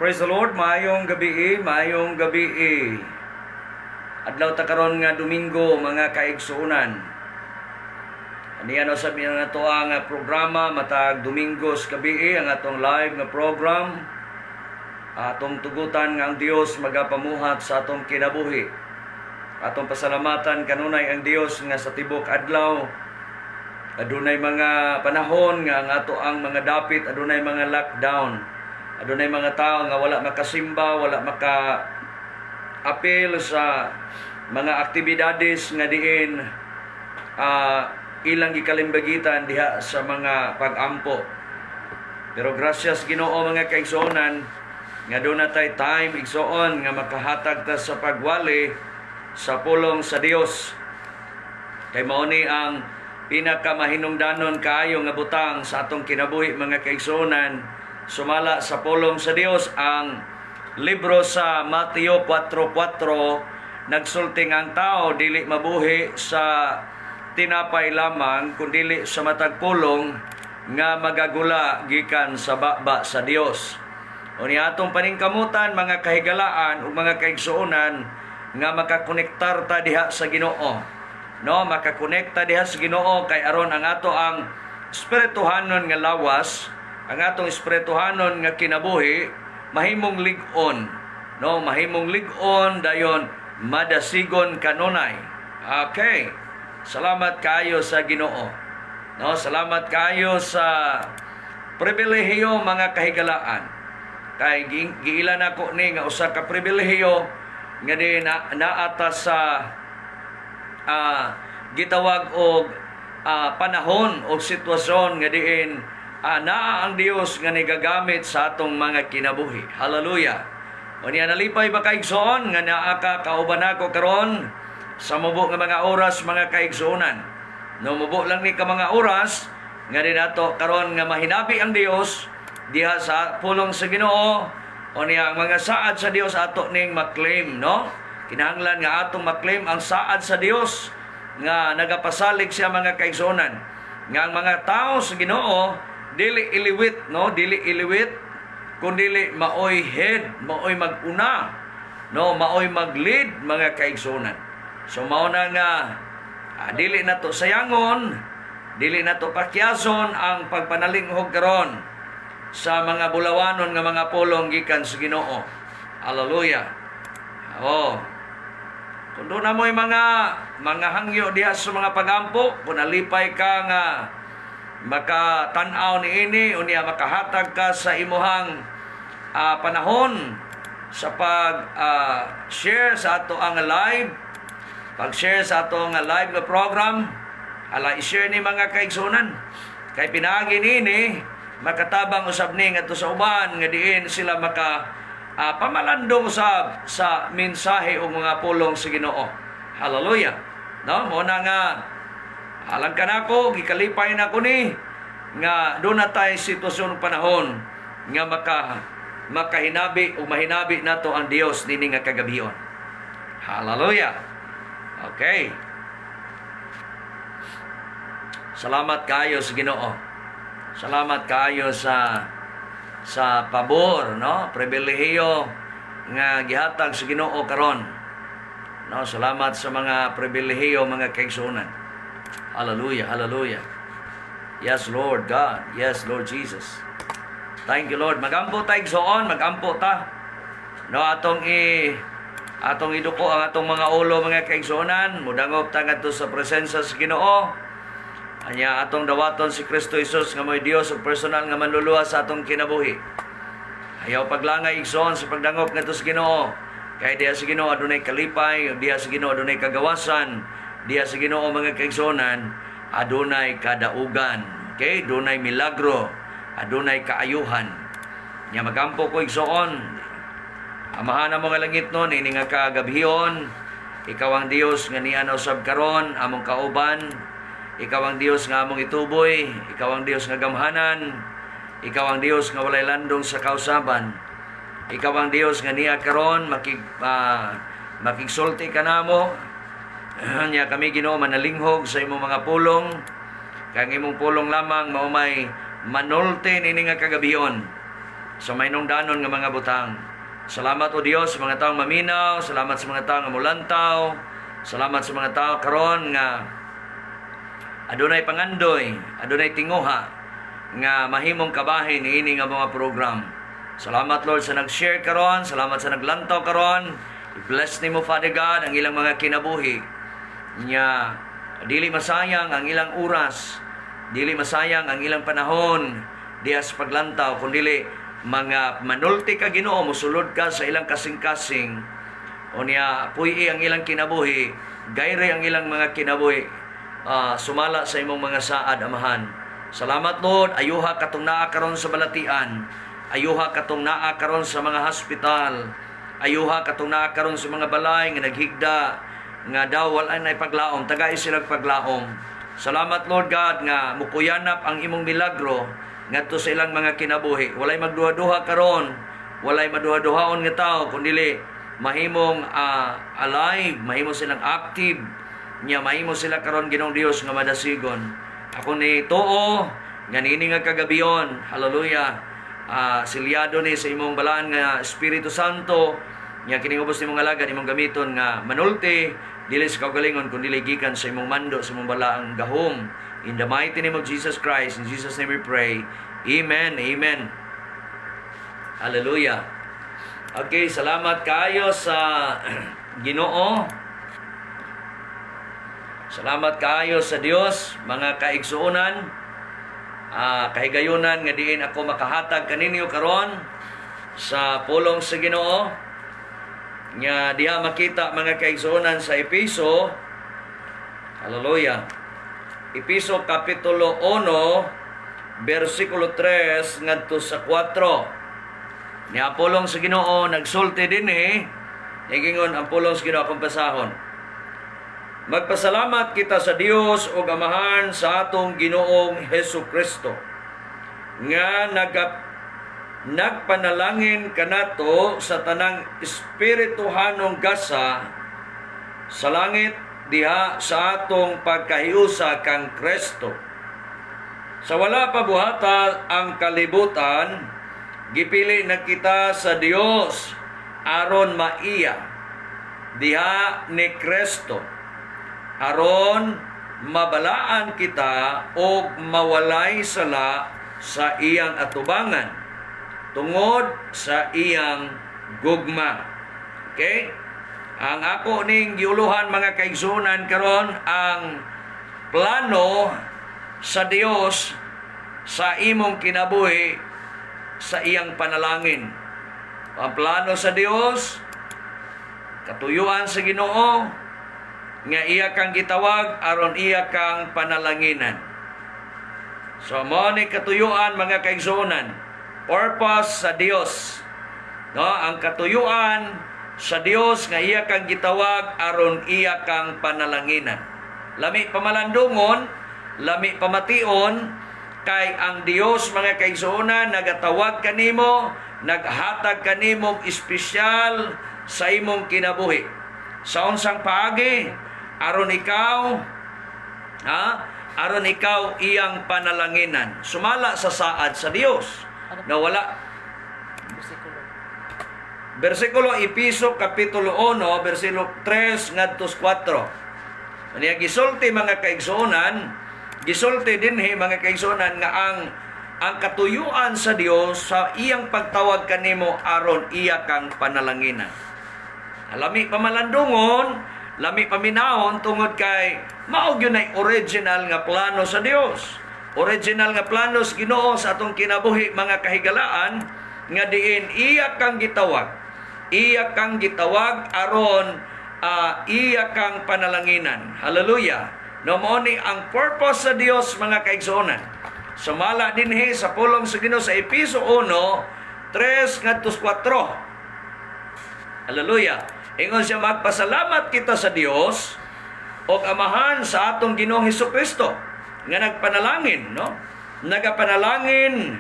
Praise the Lord, maayong gabi, maayong gabi. Adlaw ta karon nga Domingo, mga kaigsuonan. Aniya no sa nga ato ang programa matag Domingo sa gabi, ang atong live nga program. Atong tugutan nga ang Dios magapamuhat sa atong kinabuhi. Atong pasalamatan kanunay ang Dios nga sa tibok adlaw adunay mga panahon nga ang ato ang mga dapit adunay mga lockdown. Adunay mga tao nga wala makasimba, wala maka apil sa mga aktibidades nga diin ilang gikalimbagitan diha sa mga pag-ampo. Pero gracias Ginoo, mga kaigsuonan, nga duna tay time, igsoon, nga makahatag ta sa pagwali sa pulong sa Dios. Kay mao ni ang pinakamahinungdanon kaayo nga butang sa atong kinabuhi, mga kaigsuonan, sumala sa pulong sa Dios. Ang libro sa Mateo 4:4 nagsulti nga ang tao dili mabuhi sa tinapay lamang kundili sa matag pulong nga magagula gikan sa baba sa Dios. O ni atong paningkamutan, mga kahigalaan ug mga kaigsuonan, nga makakonektar ta diha sa Ginoo. No, makakonekta diha sa Ginoo kay aron ang ato ang espirituhanon nga lawas, ang atong espirituhanon nga kinabuhi mahimong lig-on. No, mahimong lig-on, dayon madasigon kanunay. Okay. Salamat kaayo sa Ginoo. No, salamat kaayo sa pribilehiyo, mga kahigalaan. Kay giila nako ni nga usa ka pribilehiyo nga di na, naata sa gitawag og panahon o sitwasyon nga diin naa ang Dios nga nigagamit sa atong mga kinabuhi. Hallelujah. O niya, nalipay ba kaigsoon nga naa ka kauban nako karon sa mubo nga mga oras, mga kaigsuonan? No, mubo lang ni ka mga oras nga di nato karon nga mahinabi ang Dios diha sa pulong sa Ginoo. O niya, ang mga saad sa Dios ato ning maklaim, no? Kinahanglan nga atong maklaim ang saad sa Dios nga nagapasalig siya, mga kaigsuonan, nga ang mga tao sa Ginoo dili iliwit, no, dili iliwit kundili maoy head, maoy maguna, no, maoy mag-lead, mga kaigsuonan. So mao na nga dili na to sayangon, dili na to pakyason ang pagpanalinghog karon sa mga bulawanon nga mga pulong gikan sa Ginoo. Hallelujah. Oh. Kung duna mo'y mga hangyo diha sa mga pagampo, kung nalipay ka nga makatan-aw ni ini, unya makahatag ka sa imuhang panahon sa pag share sa ato ang live, pag-share sa ato ang live nga program, ala, i-share ni, mga kaigsunan. Kay pinaagi niini makatabang usab ni ngadto sa uban nga diin sila maka pamalandong usab sa mensahe o mga pulong sa Ginoo. Hallelujah. No, mao na nga alang kanako, gikalipay na ko ni nga duna tay sitwasyon ug panahon nga makahinabi o mahinabi nato ang Dios nini nga kagabion. Hallelujah. Okay. Salamat kayo sa Ginoo. Salamat kayo sa pabor, no? Pribilehiyo nga gihatag sa Ginoo karon. No, salamat sa mga pribilehiyo, mga kaigsuonan. Hallelujah, hallelujah. Yes, Lord God. Yes, Lord Jesus. Thank you, Lord. Magampo ta, igsoon, magampo ta. No, atong iduko ang atong mga ulo, mga kaigsuonan, mudangop ta ngadto sa presensya sa Ginoo. Anya atong dawaton si Kristo Jesus nga mo'y Dios ug personal nga manluluwas sa atong kinabuhi. Ayaw paglangay, igsoon, sa pagdangop ngadto sa Ginoo. Kay diha sa Ginoo adunay kalipay, diha sa Ginoo adunay kagawasan, diha sa Ginoo, mga kaigsuonan, adunay kadaugan. Okay, dunay milagro, adunay kaayuhan. Nya magampo ko, igsoon. Amahan namo nga langitnon, ini nga kagabhion, ikaw ang Dios nga niana usab karon among kauban. Ikaw ang Dios nga among ituboy, ikaw ang Dios nga gamhanan, ikaw ang Dios nga walay landong sa kausaban. Ikaw ang Dios nga niya karon makigsulti ka namo. Nya kami, Ginoo, manalinghog sa imong mga pulong. Kang imong pulong lamang mao may manulti nini nga kagabion. sa mahinungdanon nga mga butang. Salamat, O Dios, sa mga taong maminaw, salamat sa mga taong nga mulantaw, salamat sa mga tao karon nga adunay pangandoy, adunay tinguha nga mahimong kabahin niini nga mga program. Salamat, Lord, sa nag-share karon, salamat sa naglantaw karon. I-bless nimo, Father God, ang ilang mga kinabuhi. Nya dili masayang ang ilang oras, dili masayang ang ilang panahon diha sa paglantaw, kundili mga manulti ka, Ginoo, musulod ka sa ilang kasing-kasing. Unya puy ang ilang kinabuhi, gayre ang ilang mga kinabuhi sumala sa imong mga saad, Amahan. Salamat, Lord, ayuha katong naa karon sa balatian, ayuha katong naa karon sa mga hospital, ayuha katong naa karon sa mga balay nga naghigda nga daw wala na paglaom, tagai silang paglaom. Salamat, Lord God, nga mukuyanap ang imong milagro ngadto sa ilang mga kinabuhi. Walay magduha-duha karon, walay maduha-duhaon nga tao, kundili mahimong alive, mahimo silang active, nya mahimo sila karon, Ginoong Dios, nga madasigon. Ako ni tuo nga niini nga kagabion, hallelujah, silyado ni sa imong balaan nga Espiritu Santo, nya kining ubos nimong alagad imong gamiton nga manulti dili sa kaugalingon kundi gikan sa imong mando, sa imong balaang gahom. In the mighty name of Jesus Christ, in Jesus' name we pray. Amen. Amen. Hallelujah. Okay, salamat kayo sa Ginoo. Salamat kaayo sa Dios, mga kaigsuonan. Kahigayunan nga diin ako makahatag kaninyo karon sa pulong sa Ginoo. Nga diha makita, mga kaigsuonan, sa Epeso. Hallelujah. Epeso kapitulo 1 bersikulo 3 ngadto sa 4. Niya pulong sa Ginoo nagsulti dinhi, nigingon ang pulong sa Ginoo, akong pasahon. "Magpasalamat kita sa Dios ug Amahan sa atong Ginoong Hesus Kristo nga nagpanalangin kanato sa tanang espirituhanong gasa sa langit diha sa atong pagkahiusa kang Kristo. Sa wala pa buhata ang kalibutan, gipili na kita sa Dios aron maiya diha ni Kristo, aron mabalaan kita og mawalay sala sa iyang atubangan tungod sa iyang gugma." Okay? Ang ako ning giuluhan, mga kaigsuonan, karon, ang plano sa Dios sa imong kinabuhi sa iyang panalangin. Ang plano sa Dios, katuyuan sa Ginoo nga iya kang gitawag aron iya kang panalanginan. So mao ni katuyuan, mga kaigsuonan, purpose sa Dios. No, ang katuyuan sa Dios nga iya kang gitawag aron iya kang panalanginan. Lami pamalandungon, lami pamation kay ang Dios, mga kaigsuonan, nagatawag kanimo, naghatag kanimo espesyal sa imong kinabuhi. Sa unsang paagi? Aron ikaw, ha? Aron ikaw iyang panalanginan. Sumala sa saad sa Dios. Na wala Bersikulo. Bersikulo, Epeso kapitulo 1 bersikulo 3 ngadto 4. Niya gisulti, mga kaigsuonan, gisulti dinhi, mga kaigsuonan, nga ang katuyuan sa Dios sa iyang pagtawag kanimo aron iya kang panalanginan. Lami pamalandungon, lami paminawon tungod kay mao gyud nay original nga plano sa Dios. Original nga plano sa Ginoo sa atong kinabuhi, mga kahigalaan, nga diin iya kang gitawag. Iya kang gitawag aron iya kang panalanginan. Hallelujah. No, mao ni ang purpose sa Dios, mga kaigsuonan. Sumala dinhi sa pulong sa Ginoo sa Epeso 1 3 ngadto 4. Hallelujah. Ingon siya, "Magpasalamat kita sa Dios og Amahan sa atong Ginoong Hesus Kristo nga nagpanalangin," no? Nagapanalangin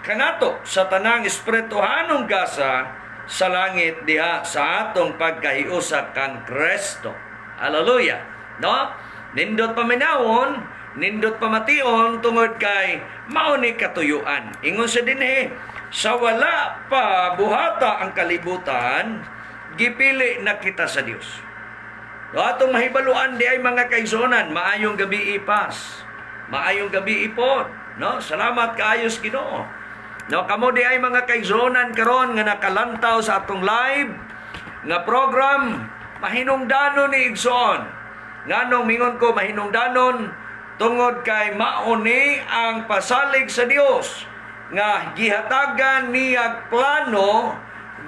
kanato sa tanang espirituhanong gasa sa langit diha sa atong pagkahiusa kang Kristo. Hallelujah. No? Nindot paminawon, nindot pamation tungod kay mao ni katuyuan. Ingon siya dinhi Sa wala pa buhata ang kalibutan, gipili na kita sa Dios. So, atong mahibaluan di ay, mga kaigsuonan, maayong gabi ipas. Maayong gabi ipod, no? Salamat kaayo sa Ginoo. No, kamo di ay, mga kaigsuonan, karon nga nakalantaw sa atong live nga program, mahinungdanon ni, igsoon. Nganong mingon ko mahinungdanon? Tungod kay mao ni ang pasalig sa Dios nga gihatagan niya plano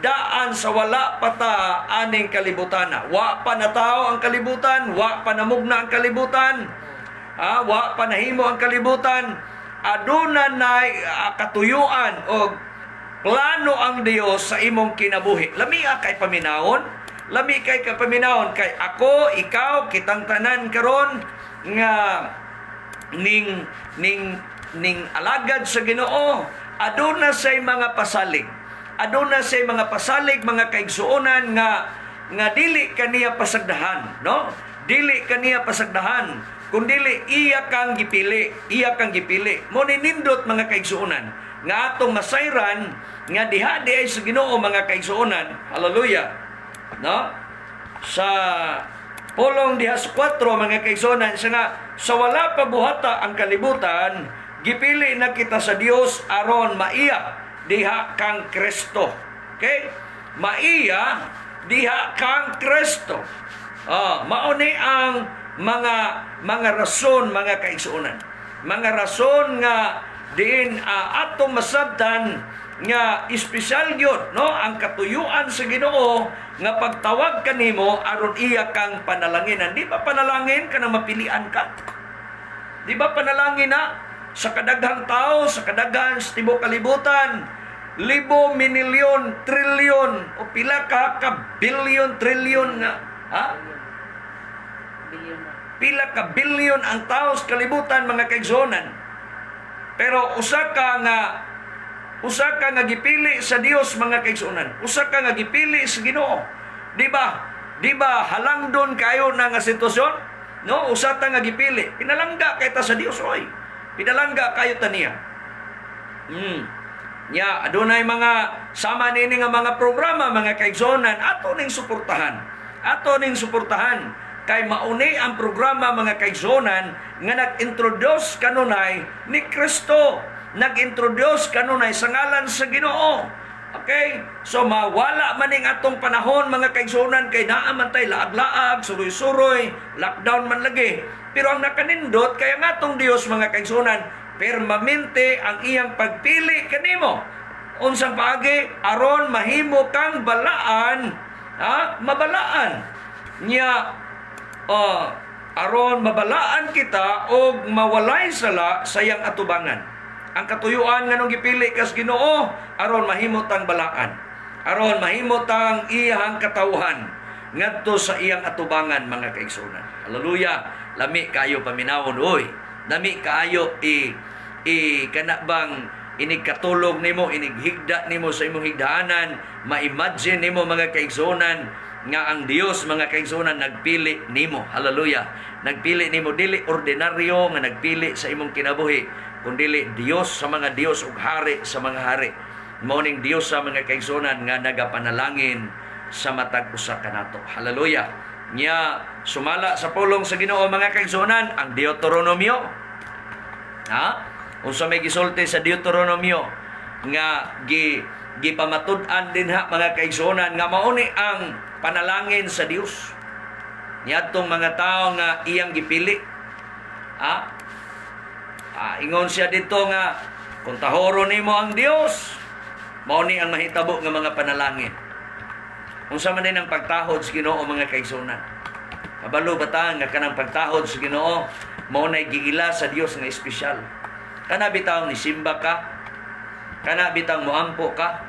daan sa wala pa ta aning kalibutan. Wa pa natao ang kalibutan, wa pa namugna ang kalibutan, wa pa nahimo ang kalibutan. Aduna na katuyuan o plano ang Dios sa imong kinabuhi. Lami kay paminawon, lami kay kapaminawon kay ako, ikaw, kitang tanan karon nga ning alagad sa Ginoo, aduna say mga pasalig. Aduna say mga pasalig, mga kaigsuonan, nga nga dili kaniya pasagdahan, no? Dili kaniya pasagdahan, kundili iya kang gipili, iya kang gipili. Mo ni nindot, mga kaigsuonan, nga atong masayran nga diha di ay sa Ginoo, mga kaigsuonan. Hallelujah. No? Sa pulong diha sa 4, mga kaigsuonan, siya nga sa wala pa buhata ang kalibutan, gipili na kita sa Dios aron maiya diha kang Kristo. Okay? Maiya diha kang Kristo. Mao ni ang mga rason, mga kaigsuonan. Mga rason nga diin atong masabtan nga espesyal gyud, no, ang katuyuan sa Ginoo nga pagtawag kanimo aron iya kang panalanginan. Di ba panalangin kanang mapilian ka? Di ba panalangin na sa kadaghang tao, sa kadaghan sa tibuok kalibutan, libo, minilyon, trilyon, o pila ka ka billion, trilyon nga, ha? Billion na. Pila ka billion ang tao sa kalibutan, mga kaigsuonan. Pero usa ka nga gipili sa Dios, mga kaigsuonan. Usa ka nga gipili sa Ginoo. Di ba? Di ba halangdon kayo na nga sitwasyon? No, usa ta nga gipili. Pinalangga kay ta sa Dios, oy. Pinalangga kayo ta niya. Nya, adunay mga sama nini nga mga programa, mga kaigsuonan, ato ning suportahan. Ato ning suportahan kay mauni ang programa, mga kaigsuonan, nga nag-introduce kanunay ni Kristo. Nag-introduce kanunay sa ngalan sa Ginoo. Okay? So mawala man ning atong panahon, mga kaigsuonan, kay naa man tay laag-laag, suroy-suroy, lockdown man lagi. Pero ang nakanindot kay ang atong Dios, mga kaigsuonan, permanente ang iyang pagpili kanimo. Unsang paagi? Aron mahimo kang balaan, ha? Mabalaan. Nya aron mabalaan kita og mawalay sala sa iyang atubangan. Ang katuyuan nganong gipili kas Ginoo aron mahimo tang balaan. Aron mahimo tang iyang katawhan ngadto sa iyang atubangan, mga kaigsuonan. Hallelujah. Lami kayo paminawon, oy. Lami kaayo i i kana bang inig katulog nimo, inig higda nimo sa imong higdaanan, ma-imagine nimo, mga kaigsuonan, nga ang Dios, mga kaigsuonan, nagpili nimo. Hallelujah. Nagpili nimo, dili ordinaryo nga nagpili sa imong kinabuhi, kundili Dios sa mga Dios ug hari sa mga hari. Mao ning Dios sa mga kaigsuonan nga nagapanalangin sa matag usa kanato. Hallelujah. Nya sumala sa pulong sa Ginoo, mga kaigsuonan, ang Deuteronomio. Ha? Unsa may gisulti sa Deuteronomio nga gipamatud-an dinha, mga kaigsuonan, nga mao ni ang panalangin sa Dios niadtong mga tao nga iyang gipili? Ha? Ingon siya dito nga kung tahoron nimo ang Dios, mao ni ang mahitabo nga mga panalangin. Unsa man din ang pagtahod sa Ginoo, mga kaigsuonan? Kabalo ba ta nga kanang pagtahod sa Ginoo mao nay giila sa Dios nga espesyal? Kana bitaw ni simba ka, kana bitang moampo ka,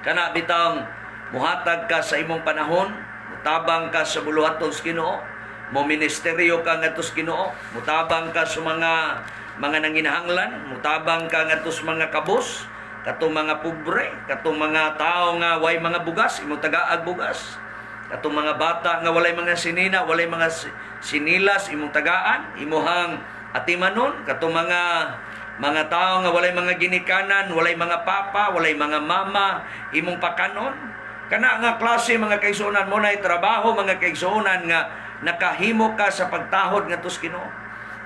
kana bitang muhatag ka sa imong panahon, mutabang ka sa buluhaton sa Ginoo, mo ministeryo ka ngadto sa Ginoo, mutabang ka sa mga nanginahanglan, mutabang ka ngadto sa mga kabos, katong mga pobre, katong mga tao nga way mga bugas, imong tagaag bugas. Katong mga bata nga walay mga sinina, walay mga sinilas, imong tagaan, imuhang atimanon, katong mga Mga tao nga walay mga ginikanan, walay mga papa, walay mga mama, imong pakanon. Kana nga klase, mga kaigsuonan, mo na trabaho, mga kaigsuonan, nga nakahimo ka sa pagtahod ngadto sa Ginoo.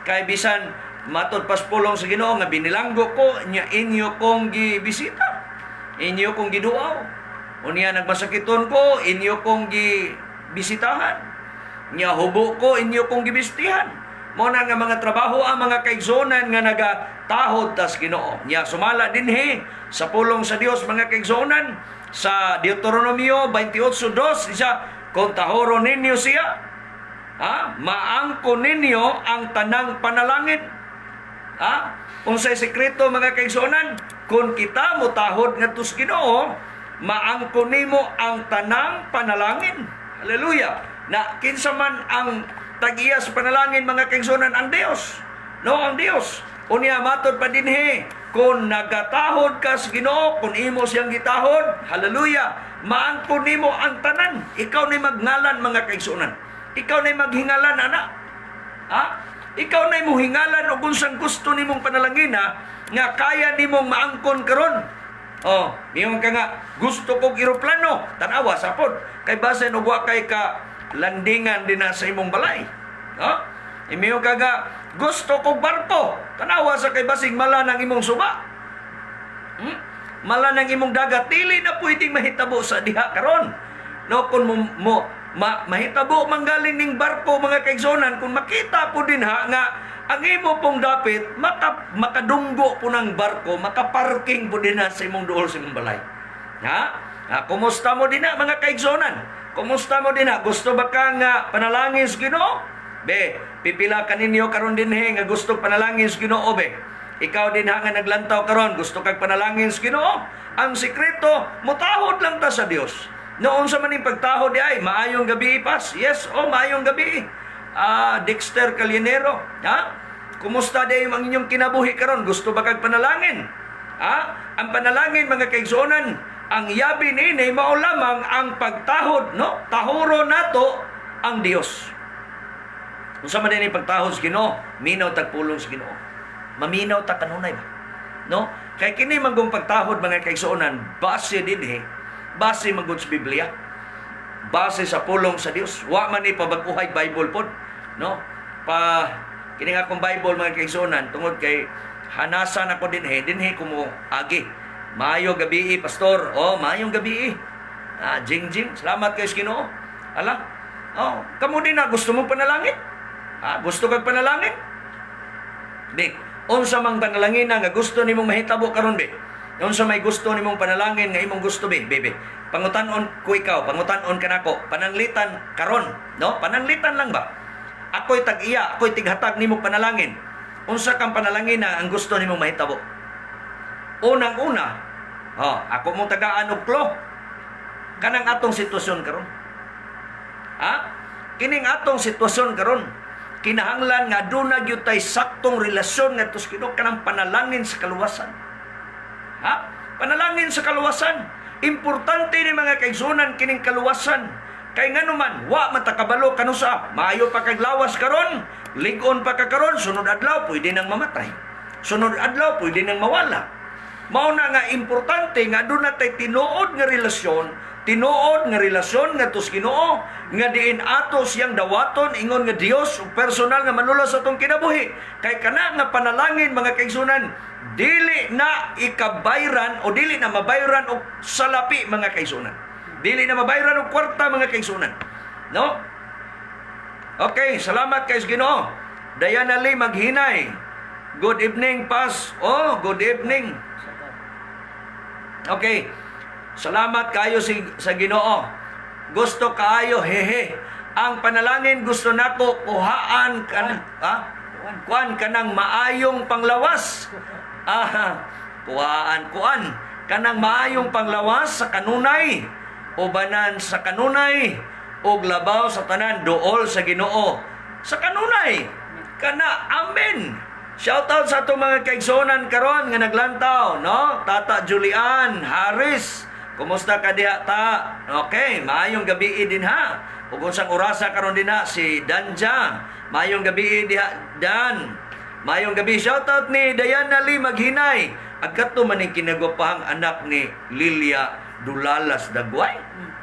Kay bisan matod pas pulong sa Ginoo nga binilanggo ko nya inyo kong gibisita. Inyo kong giduaw. Unya nagmasakiton ko, inyo kong gibisitahan. Nya hubo ko, inyo kong gibistihan. Mo na nga mga trabaho ang mga kaigsuonan nga nagatahod tas Ginoo. Nya sumala dinhi sa pulong sa Dios, mga kaigsuonan, sa Deuteronomio 28:2 isa, kung tahoron ninyo siya, ha, maangko ninyo ang tanang panalangin. Ha? Unsay sekreto, mga kaigsuonan? Kung kita motahod ngadto sa Ginoo, maangko nimo ang tanang panalangin. Hallelujah. Na kinsa man ang tag-iya sa panalangin, mga kaigsuonan? Ang Dios. No, ang Dios. Unya matod pa dinhi, kung nagatahod ka sa Ginoo, kung imo siyang gitahod, hallelujah, maangko nimo ang tanan. Ikaw ni magngalan, mga kaigsuonan. Ikaw ni maghingalan ana. Ha? Ikaw na mo hingalan og unsang gusto nimong panalangina nga kaya nimong maangkon karon. Oh, miingon ka nga gusto kog eroplano, tan-awa sa pod. Kay basin og wa kay ka landingan dinha sa imong balay. No? Miingon ka nga gusto kog barko, tan-awa sa kay basig mala ng imong suba. Mala ng imong dagat, dili na pwedeng mahitabo sa diha karon. No, kung mo mahitabo manggaling ning barko, mga kaigsuonan, kung makita po din ha nga ang imo pong dapit makadunggo po ng barko, makaparking po din ha sa imong duol sa imong balay. Ha? Ha, kumusta mo din ha, mga kaigsuonan? Kumusta mo din ha? Gusto ba ka nga panalangin sa Ginoo? Be, pipila ka ninyo karon dinhi nga gusto panalangin sa Ginoo, be. Ikaw din ha nga naglantaw karon, gusto kag panalangin sa Ginoo? Ang sekreto, mutahod lang ta sa Dios. Noon sa maning pagtahod di ay, maayong gabi, pas. Yes, oh, maayong gabi. Ah, Dexter Calinero, ha? Kumusta di ang inyong kinabuhi karon? Gusto ba kag panalangin? Ha? Ang panalangin, mga kaigsuonan, ang yabi niini mao lamang ang pagtahod, no? Tahuro nato ang Dios. Unsa man din pagtahod sa Ginoo? Minaw tag pulong sa Ginoo. Maminaw ta kanunay ba? No? Kay kini manggong pagtahod, mga kaigsuonan, base dinhi, base man gud sa Biblia. Base sa pulong sa Dios. Wa man ni pabag-uhay Bible pod, no? Pa kini nga akong Bible, mga kaigsuonan, tungod kay hanasan ako dinhi, dinhi ko mo agi. Maayo gabi, pastor. Oh, maayong gabi. Ah, jing jing, salamat kay sa Ginoo. Ala. Oh, kamo din na gusto mo panalangin? Ah, gusto kag panalangin? Be, unsa mang panalangin nga gusto nimong mahitabo karon, be? Unsa may gusto nimong panalangin nga imong gusto, be, bebe? Pangutan-on ko ikaw, pangutan-on ka nako, pananglitan karon, no? Pananglitan lang ba? Ako'y tag-iya, ako'y tighatag nimo panalangin. Unsa kang panalangin na ang gusto nimong mahitabo? Unang-una, oh, ako mong tagaan og clue. Kanang atong sitwasyon karon. Ha? Kining atong sitwasyon karon, kinahanglan nga aduna gyud tay saktong relasyon ngadto sa Ginoo, kanang panalangin sa kaluwasan. Ha? Panalangin sa kaluwasan. Importante ni, mga kaigsuonan, kining kaluwasan. Kay nganuman, wa man ta kabalo kanusa, maayo pa kag lawas karon, lig-on pa ka karon, sunod adlaw pwede nang mamatay. Sunod adlaw pwede nang mawala. Mao na nga importante nga aduna tay tinuod nga relasyon ngadto sa Ginoo nga diin ato siyang dawaton ingon nga Dios ug personal nga manulas sa atong kinabuhi. Kay kana nga panalangin, mga kaigsuonan, dili na ikabayran o dili na mabayran og salapi, mga kaigsuonan. Dili na mabayran og kwarta, mga kaigsuonan. No? Okay, salamat kay sa Ginoo. Diana Lee Maghinay. Good evening, Pas. Oh, good evening. Okay. Salamat kayo sa Ginoo. Gusto kaayo, hehe. Ang panalangin gusto nako kuhaan kan, ha? Kuan kanang maayong panglawas. Ah, kuhaan kuan kanang maayong panglawas sa kanunay, ubanan sa kanunay ug labaw sa tanan duol sa Ginoo sa kanunay. Kana amen. Shout out sa atong mga kaigsuonan karon nga naglantaw, no? Tata Julian Harris. Kumusta ka diha, ta? Okay, maayong gabi din ha. Ug unsang orasa karon din ha si Danja. Maayong gabi diha, Dan. Mayong gabi, shoutout ni Diana Lee Maghinay. Agkato man ning kinagwapahang anak ni Lilia Dulalas Dagway.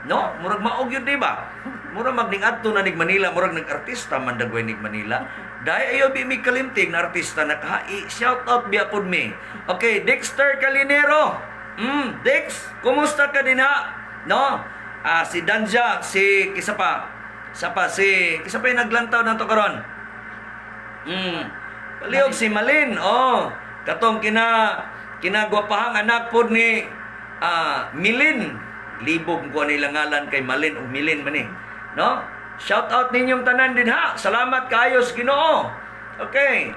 No? Murag maog yun, di ba? Murag magningadto na nig Manila, murag nag-artista man Dagway nig Manila. Dahil ayaw bi mi kalimtig na artista na kaha, shout out biya pod mi. Okay, Dexter Calinero. Dex, kumusta ka din ha? No? Ah, si Danja, si kisa pa. Sa pa si kisa pa yung naglantaw na to karon. Palihog si Malin. Oh, katong kinagwapahang anak pod ni Milin. Libog ko nila ngalan kay Malin o Milin man eh. No? Shout out ninyong tanan din ha. Salamat kaayo sa Ginoo. Okay.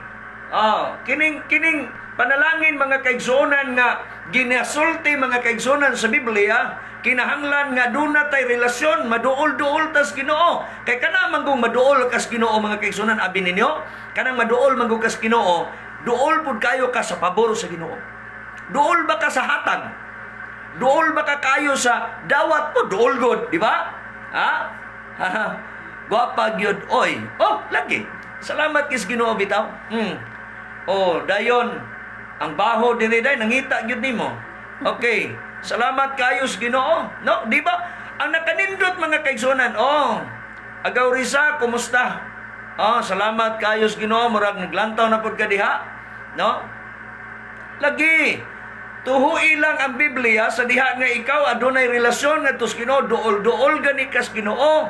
Oh, kining kining panalangin, mga kaigsuonan, nga ginasulti, mga kaigsuonan, sa Biblia, kinahanglan nga duna tay relasyon, maduol-duol tas Ginoo. Kay kana man kung maduol kas Ginoo, mga kaigsuonan, abi ninyo, kanang maduol man kas Ginoo, duol pud kayo ka sa pabor sa Ginoo. Duol ba ka sa hatag? Duol ba ka kayo sa dawat mo? Duol god, di ba? Ha? Gwapa gyud oy. Oh, lagi. Salamat kis Ginoo bitaw. Oh, dayon ang baho diri day nangita gyud nimo. Okay. Salamat kayo sa Ginoo. No, di ba? Ang nakanindot, mga kaigsunan. Oh. Agaw Risa, kumusta? Oh, salamat kayo sa Ginoo, murag naglantaw na pud ka diha. No? Lagi. Tuhui lang ang Biblia sa diha nga ikaw adunay relasyon ngadto sa Ginoo, duol-duol gani kas Ginoo.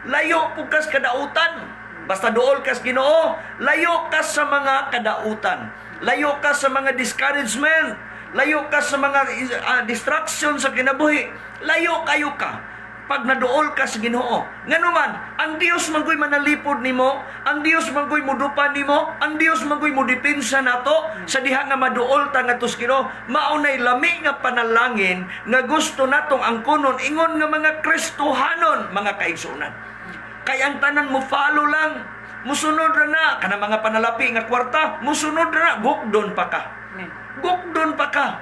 Layo pud kas kadautan. Basta duol kas Ginoo, layo ka sa mga kadautan. Layo ka sa mga discouragement. Layo ka sa mga distraction sa kinabuhi. Layo kayo ka pag naduol ka sa Ginoo. Nganuman, ang Dios man goy manalipod nimo, ang Dios man goy mudupa nimo, ang Dios man goy mudepensa nato sa diha nga maduol ta ngadto sa Ginoo. Maunay lami nga panalangin nga gusto natong angkonon ingon nga mga Kristohanon, mga kaigsuonan. Kay ang tanan mo follow lang, musunod ra na kana mga panalapi nga kwarta, musunod ra na, gukdon pa ka. Amen. Gukdon pa ka.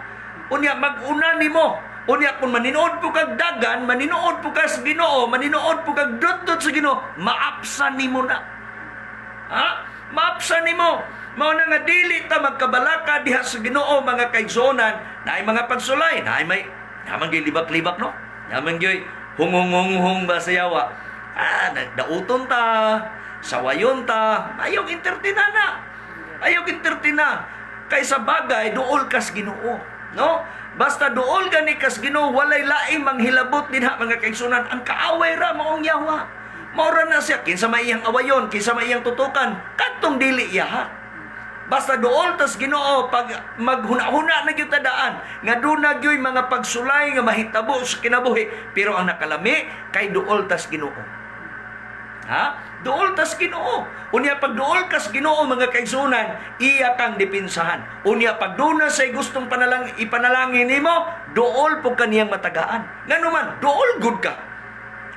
Unya mag-una nimo. Unya kung maninood po kag dagan, maninood po ka sa Ginoo, maninood po kag dot-dot sa Ginoo, maapsan nimo na. Ha? Maapsan nimo. Mao na nga dili ta magkabalaka diha sa Ginoo, mga kaigsuonan, naay mga pagsulay, naay may naman gyud libak-libak, no. Naman gyud hungungunghong ba sa yawa. Ah, nagdauton ta, sawayon ta, ayaw entertain na. Ayaw entertain na. Kay sa bagay, duol kas Ginoo, no? Basta duol gani kas Ginoo, walay laing manghilabot dinha, mga kaigsunan. Ang kaaway ra maong yawa. Maura na siya kinsa may iyang awayon, kinsa may iyang tutukan, kadtong dili iya ha. Basta duol tas Ginoo, pag maghuna-huna na gyud tadaan nga duna gyud mga pagsulay nga mahitabo sa kinabuhi, pero ang nakalami kay duol tas Ginoo. Ha? Duol tas Ginoo. Unya pag duol kas Ginoo, mga kaigsunan, iya kang depensahan. Unya pag duna say gustong panalang ipanalangin nimo, duol pud kaniyang matagaan. Ngano man, duol gud ka.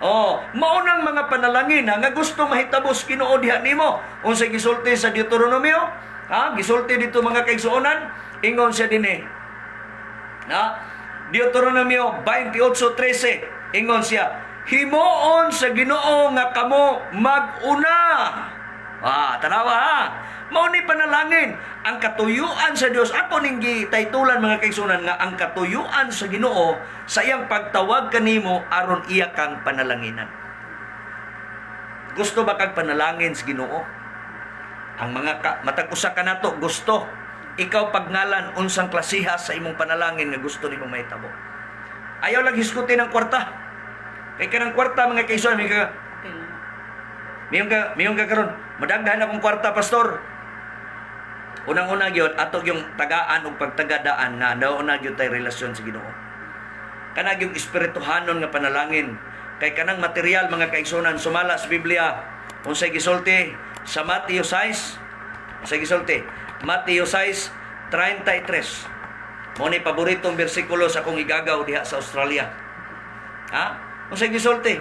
Oh, mao nang mga panalangin ha, nga gusto mahitabo sa Ginoo diha nimo. Unsay gisulti sa Deuteronomio? Ha? Gisulti dito, mga kaigsuonan, ingon siya dinhi. Na Deuteronomio 28:13, ingon siya, "Himuon sa Ginoo nga kamo mag-una." Ah, tanawa ha. Mao ni panalangin ang katuyuan sa Dios. Ako ning gitaytulan, mga kaigsuonan, nga ang katuyuan sa Ginoo sa iyang pagtawag kanimo aron iya kang panalanginan. Gusto ba kag panalangin sa Ginoo? Ang mga ka, matag usa ka nato gusto. Ikaw pagngalan unsang klasiha sa imong panalangin nga gusto nimong mahitabo. Ayaw lang hisgutin ang kwarta. Kay kanang kwarta, mga kaigsuonan, may ka Okay lang. Mayon ka karon, "Madaghan akong kwarta, pastor." Unang-una gyud ato yung tagaan og pagtagadaan na nauna gyud tay relasyon sa Ginoo. Kana yung espirituhanon nga panalangin. Kay kanang material, mga kaigsuonan, sumala sa Biblia, unsay gisulti sa Matthew 6, unsay gisulti? Matthew 6:33. Mo ni paboritong bersikulo sa akong igagaw diha sa Australia. Ha? Unsay gisulti?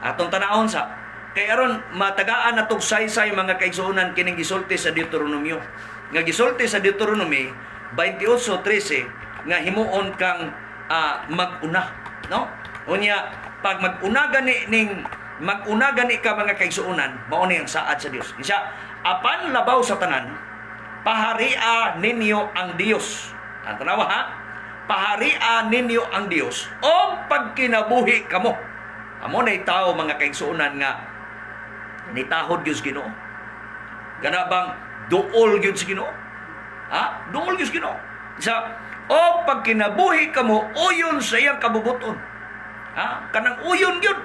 Atong tanawon sa kay aron matagaan natog saysay, mga kaigsuonan, kining gisulti sa Deuteronomio. Nga gisulti sa Deuteronomy 28:13 nga himuon kang mag-una, no? Unya pag mag-una gani ning mag-una gani ka, mga kaigsuonan, mao ni ang saad sa Dios. Isa, "Apan labaw sa tanan, Paharia ninyo ang Dios. Ang tanawa ha? Paharia ninyo ang Dios o pagkinabuhi kamo. Amo na tao, mga kaigsuonan, nga nitahod gyud sa Ginoo. Kana bang duol gyud sa Ginoo? Ha? Duol gyud sa Ginoo. Sa o pagkinabuhi kamo uyon sa iyang kabubuton. Ha? Kanang uyon gyud.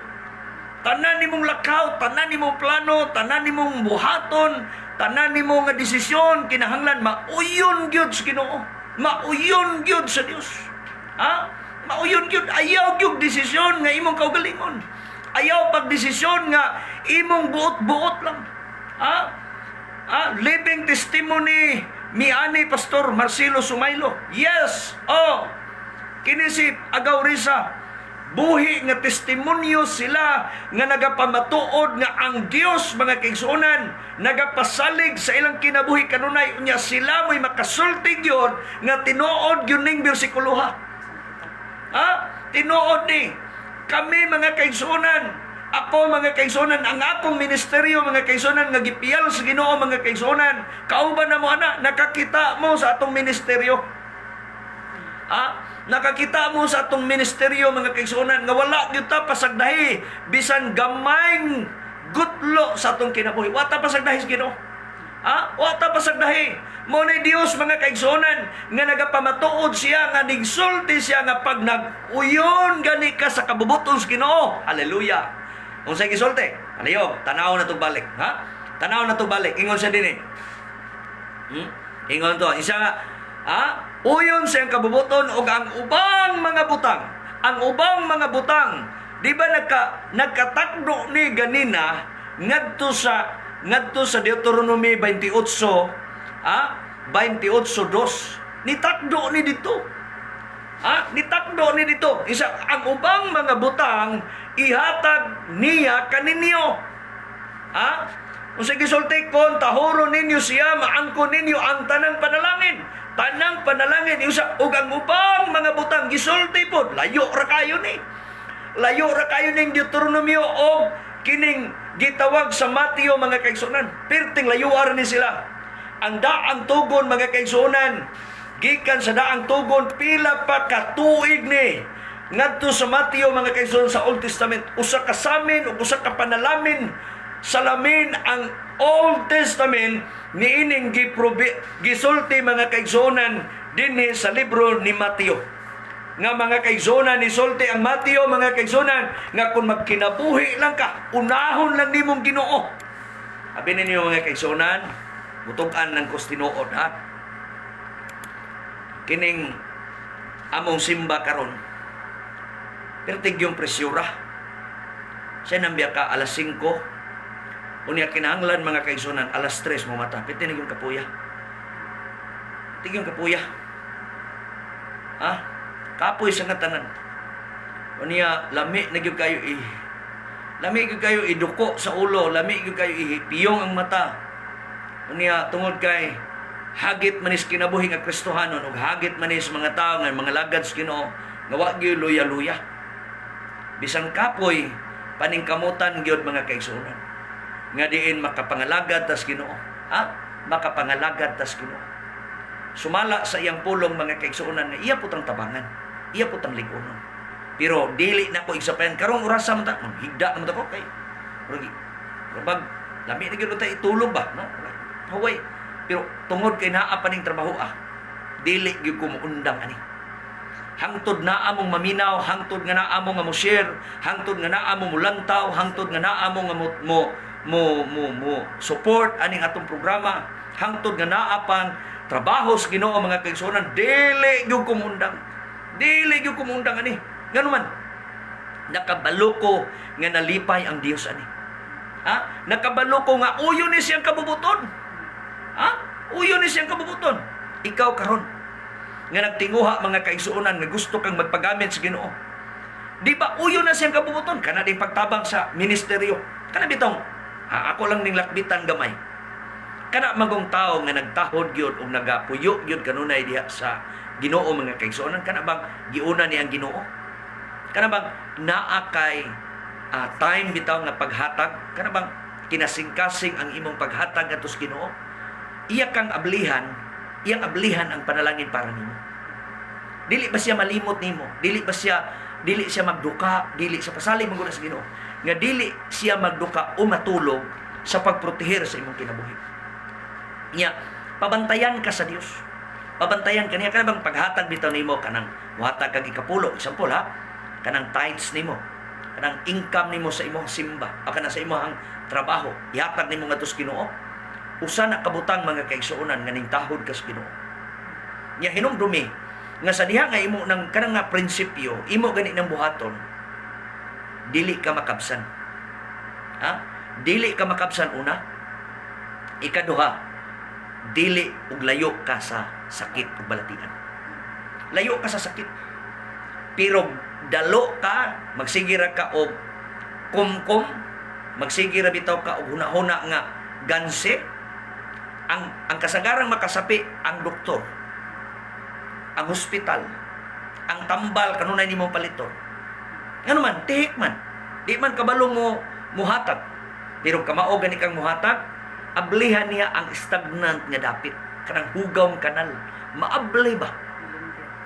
Tanan nimong lakaw, tanan nimong plano, tanan nimong buhaton, tanan nimo nga desisyon kinahanglan mauyon gyud sa Ginoo. Mauyon gyud sa Dios. Ha? Mauyon gyud, ayaw gyud desisyon nga imong kaugalingon. Ayaw pag desisyon nga imong buot-buot lang. Ha? Ah, living testimony mi ani Pastor Marcelo Sumaylo. Yes. Oh. Kini si Agaw Risa. Buhi nga testimonyo sila nga nagapamatuod nga ang Dios, mga kaigsuonan, nagapasalig sa ilang kinabuhi kanunay. Unya sila mo'y makasulti gyud nga tinuod gyud ning bersikulo ha. Ha? Tinuod ni. Kami, mga kaigsuonan, ako, mga kaigsuonan, ang akong ministeryo, mga kaigsuonan, nga gipiyal sa Ginoo, mga kaigsuonan, kauban na mo ana, nakakita mo sa atong ministeryo. Ha? Nakakita mo sa atong ministeryo, mga kaigsuonan, nga wala gyud ta pasagdahi bisan gamayng gutlo sa atong kinabuhi. Wa ta pasagdahi sa Ginoo. Ha? Wa ta pasagdahi. Mo ni Dios, mga kaigsuonan, nga nagapamatuod siya nga nigsulti siya nga pag nag-uyon gani ka sa kabubuton sa Ginoo. Hallelujah. Unsay gisulti? Aliyog, tanaw na to balik, ha? Tanaw na to balik. Ingon siya dinhi. Ingon to, isa nga, ha? Uyon siyang kabubuton og ang ubang mga butang. Ang ubang mga butang, di ba nagkatakdo ni ganina ngadto sa Deuteronomy 28, ha? 28:2. Nitakdo ni dito. Ha? Nitakdo ni dito. Isa ang ubang mga butang ihatag niya kaninyo. Ha? Kung sa gisulti kon tahuro ninyo siya, maangko ninyo ang tanang panalangin. Tanang panalangin usa ug ang ubang mga butang gisulti pod, layo ra kayo ni. Layo ra kayo ning Deuteronomio og kining gitawag sa Mateo, mga kaigsuonan. Perting layo ra ni sila. Ang daang tugon, mga kaigsuonan, gikan sa daang tugon pila pa ka tuig ni ngadto sa Mateo, mga kaigsuonan, sa Old Testament, usa ka samin ug usa ka panalamin salamin ang Old Testament niining gisulti, mga kaigsuonan, dinhi sa libro ni Mateo nga, mga kaigsuonan, ni sulti ang Mateo, mga kaigsuonan, nga kung magkinabuhi lang ka, unahon lang nimong Ginoo. Abi ninyo, mga kaigsuonan, mutug-an lang kos tinuod ha. Kining among simba karon, pertig yung presyura. Siya nambiya ka alas 5. Unya kinahanglan, mga kaigsuonan, alas 3 mo mata. Pwede na yung kapuya. Pwede yung kapuya. Ha? Kapoy sa nga tanan. Unya lami na gyud kayo i lami gyud kayo iduko sa ulo, lami gyud kayo ipiyong ang mata. Unya tungod kay hagit manis kinabuhi nga Kristohanon ug hagit manis mga tao nga mga lagad sa Ginoo nga wa gyud luya-luya. Bisan kapoy, paningkamutan gyud, mga kaigsuonan, nga diin makapangalagad tas Ginoo. Ha? Makapangalagad tas Ginoo. Sumala sa iyang pulong, mga kaigsuonan, nga iya putang tabangan, iya putang ligunon. Pero dili na ko igsapayan karong orasa man ta, higda naman ta ko kay murag murag lami na gyud ta itulog ba, no? Haway. Pero tungod kay naa pa ning trabaho ah, dili gyud ko muundang ani. Hangtod naa mong maminaw, hangtod nga naa mo nga mo share, hangtod nga naa mo mulantaw, hangtod nga naa mo nga mo support aning atong programa, hangtod nga naa pang trabaho sa Ginoo, mga kaigsuonan, dili gyud ko muundang. Dili gyud ko muundang ani. Ngano man, nakabalo ko nga nalipay ang Dios ani. Ha? Nakabalo ko nga uyon ni siyang kabubuton. Ha? Uyon ni siyang kabubuton. Ikaw karon nga nagtinguha, mga kaigsuonan, nga gusto kang magpagamit sa Ginoo. Di ba uyon na siyang kabubuton? Kana din pagtabang sa ministeryo. Kana bitong ha, ako lang ning lakbitan gamay. Kana magong tao nga nagtahod gyud og nagapuyo gyud kanunay diha sa Ginoo, mga kaigsuonan, kana bang giuna ni ang Ginoo? Kana bang naa kay time bitaw nga paghatag? Kana bang kinasingkasing ang imong paghatag ngadto sa Ginoo? Iya kang ablihan, iyang ablihan ang panalangin para nimo. Dili ba siya malimot nimo? Dili ba siya, dili siya magduka, dili siya pasalig man gud sa Ginoo nga dili siya magduka o matulog sa pagproteher sa imong kinabuhi. Nya, pabantayan ka sa Dios. Pabantayan ka niya. Kana bang paghatag bitaw nimo, kanang muhatag kag ikapulo, example ha, kanang tithes nimo, kanang income nimo sa imong simba, o kanang sa imong trabaho, ihatag nimo ngadto sa Ginoo. Usa na kabutang, mga kaigsuonan, nga ning tahod ka sa Ginoo. Nya hinumdumi nga sa diha nga imo nang kanang nga prinsipyo, imo gani nang buhaton, dili ka makabsan. Ha? Dili ka makabsan una. Ikaduha, dili ug layo ka sa sakit ug balatian. Layo ka sa sakit. Pero dalo ka, magsige ra ka og kumkum, magsige ra bitaw ka og hunahuna nga ganse. Ang kasagarang makasapi, ang doktor, ang hospital, ang tambal kanunay nimo paliton. Ngano man, tihik man. Di man kabalo mo muhatag. Pero kamao gani kang muhatag, ablihan niya ang stagnant nga dapit. Kanang hugaw kanal. Maabli ba?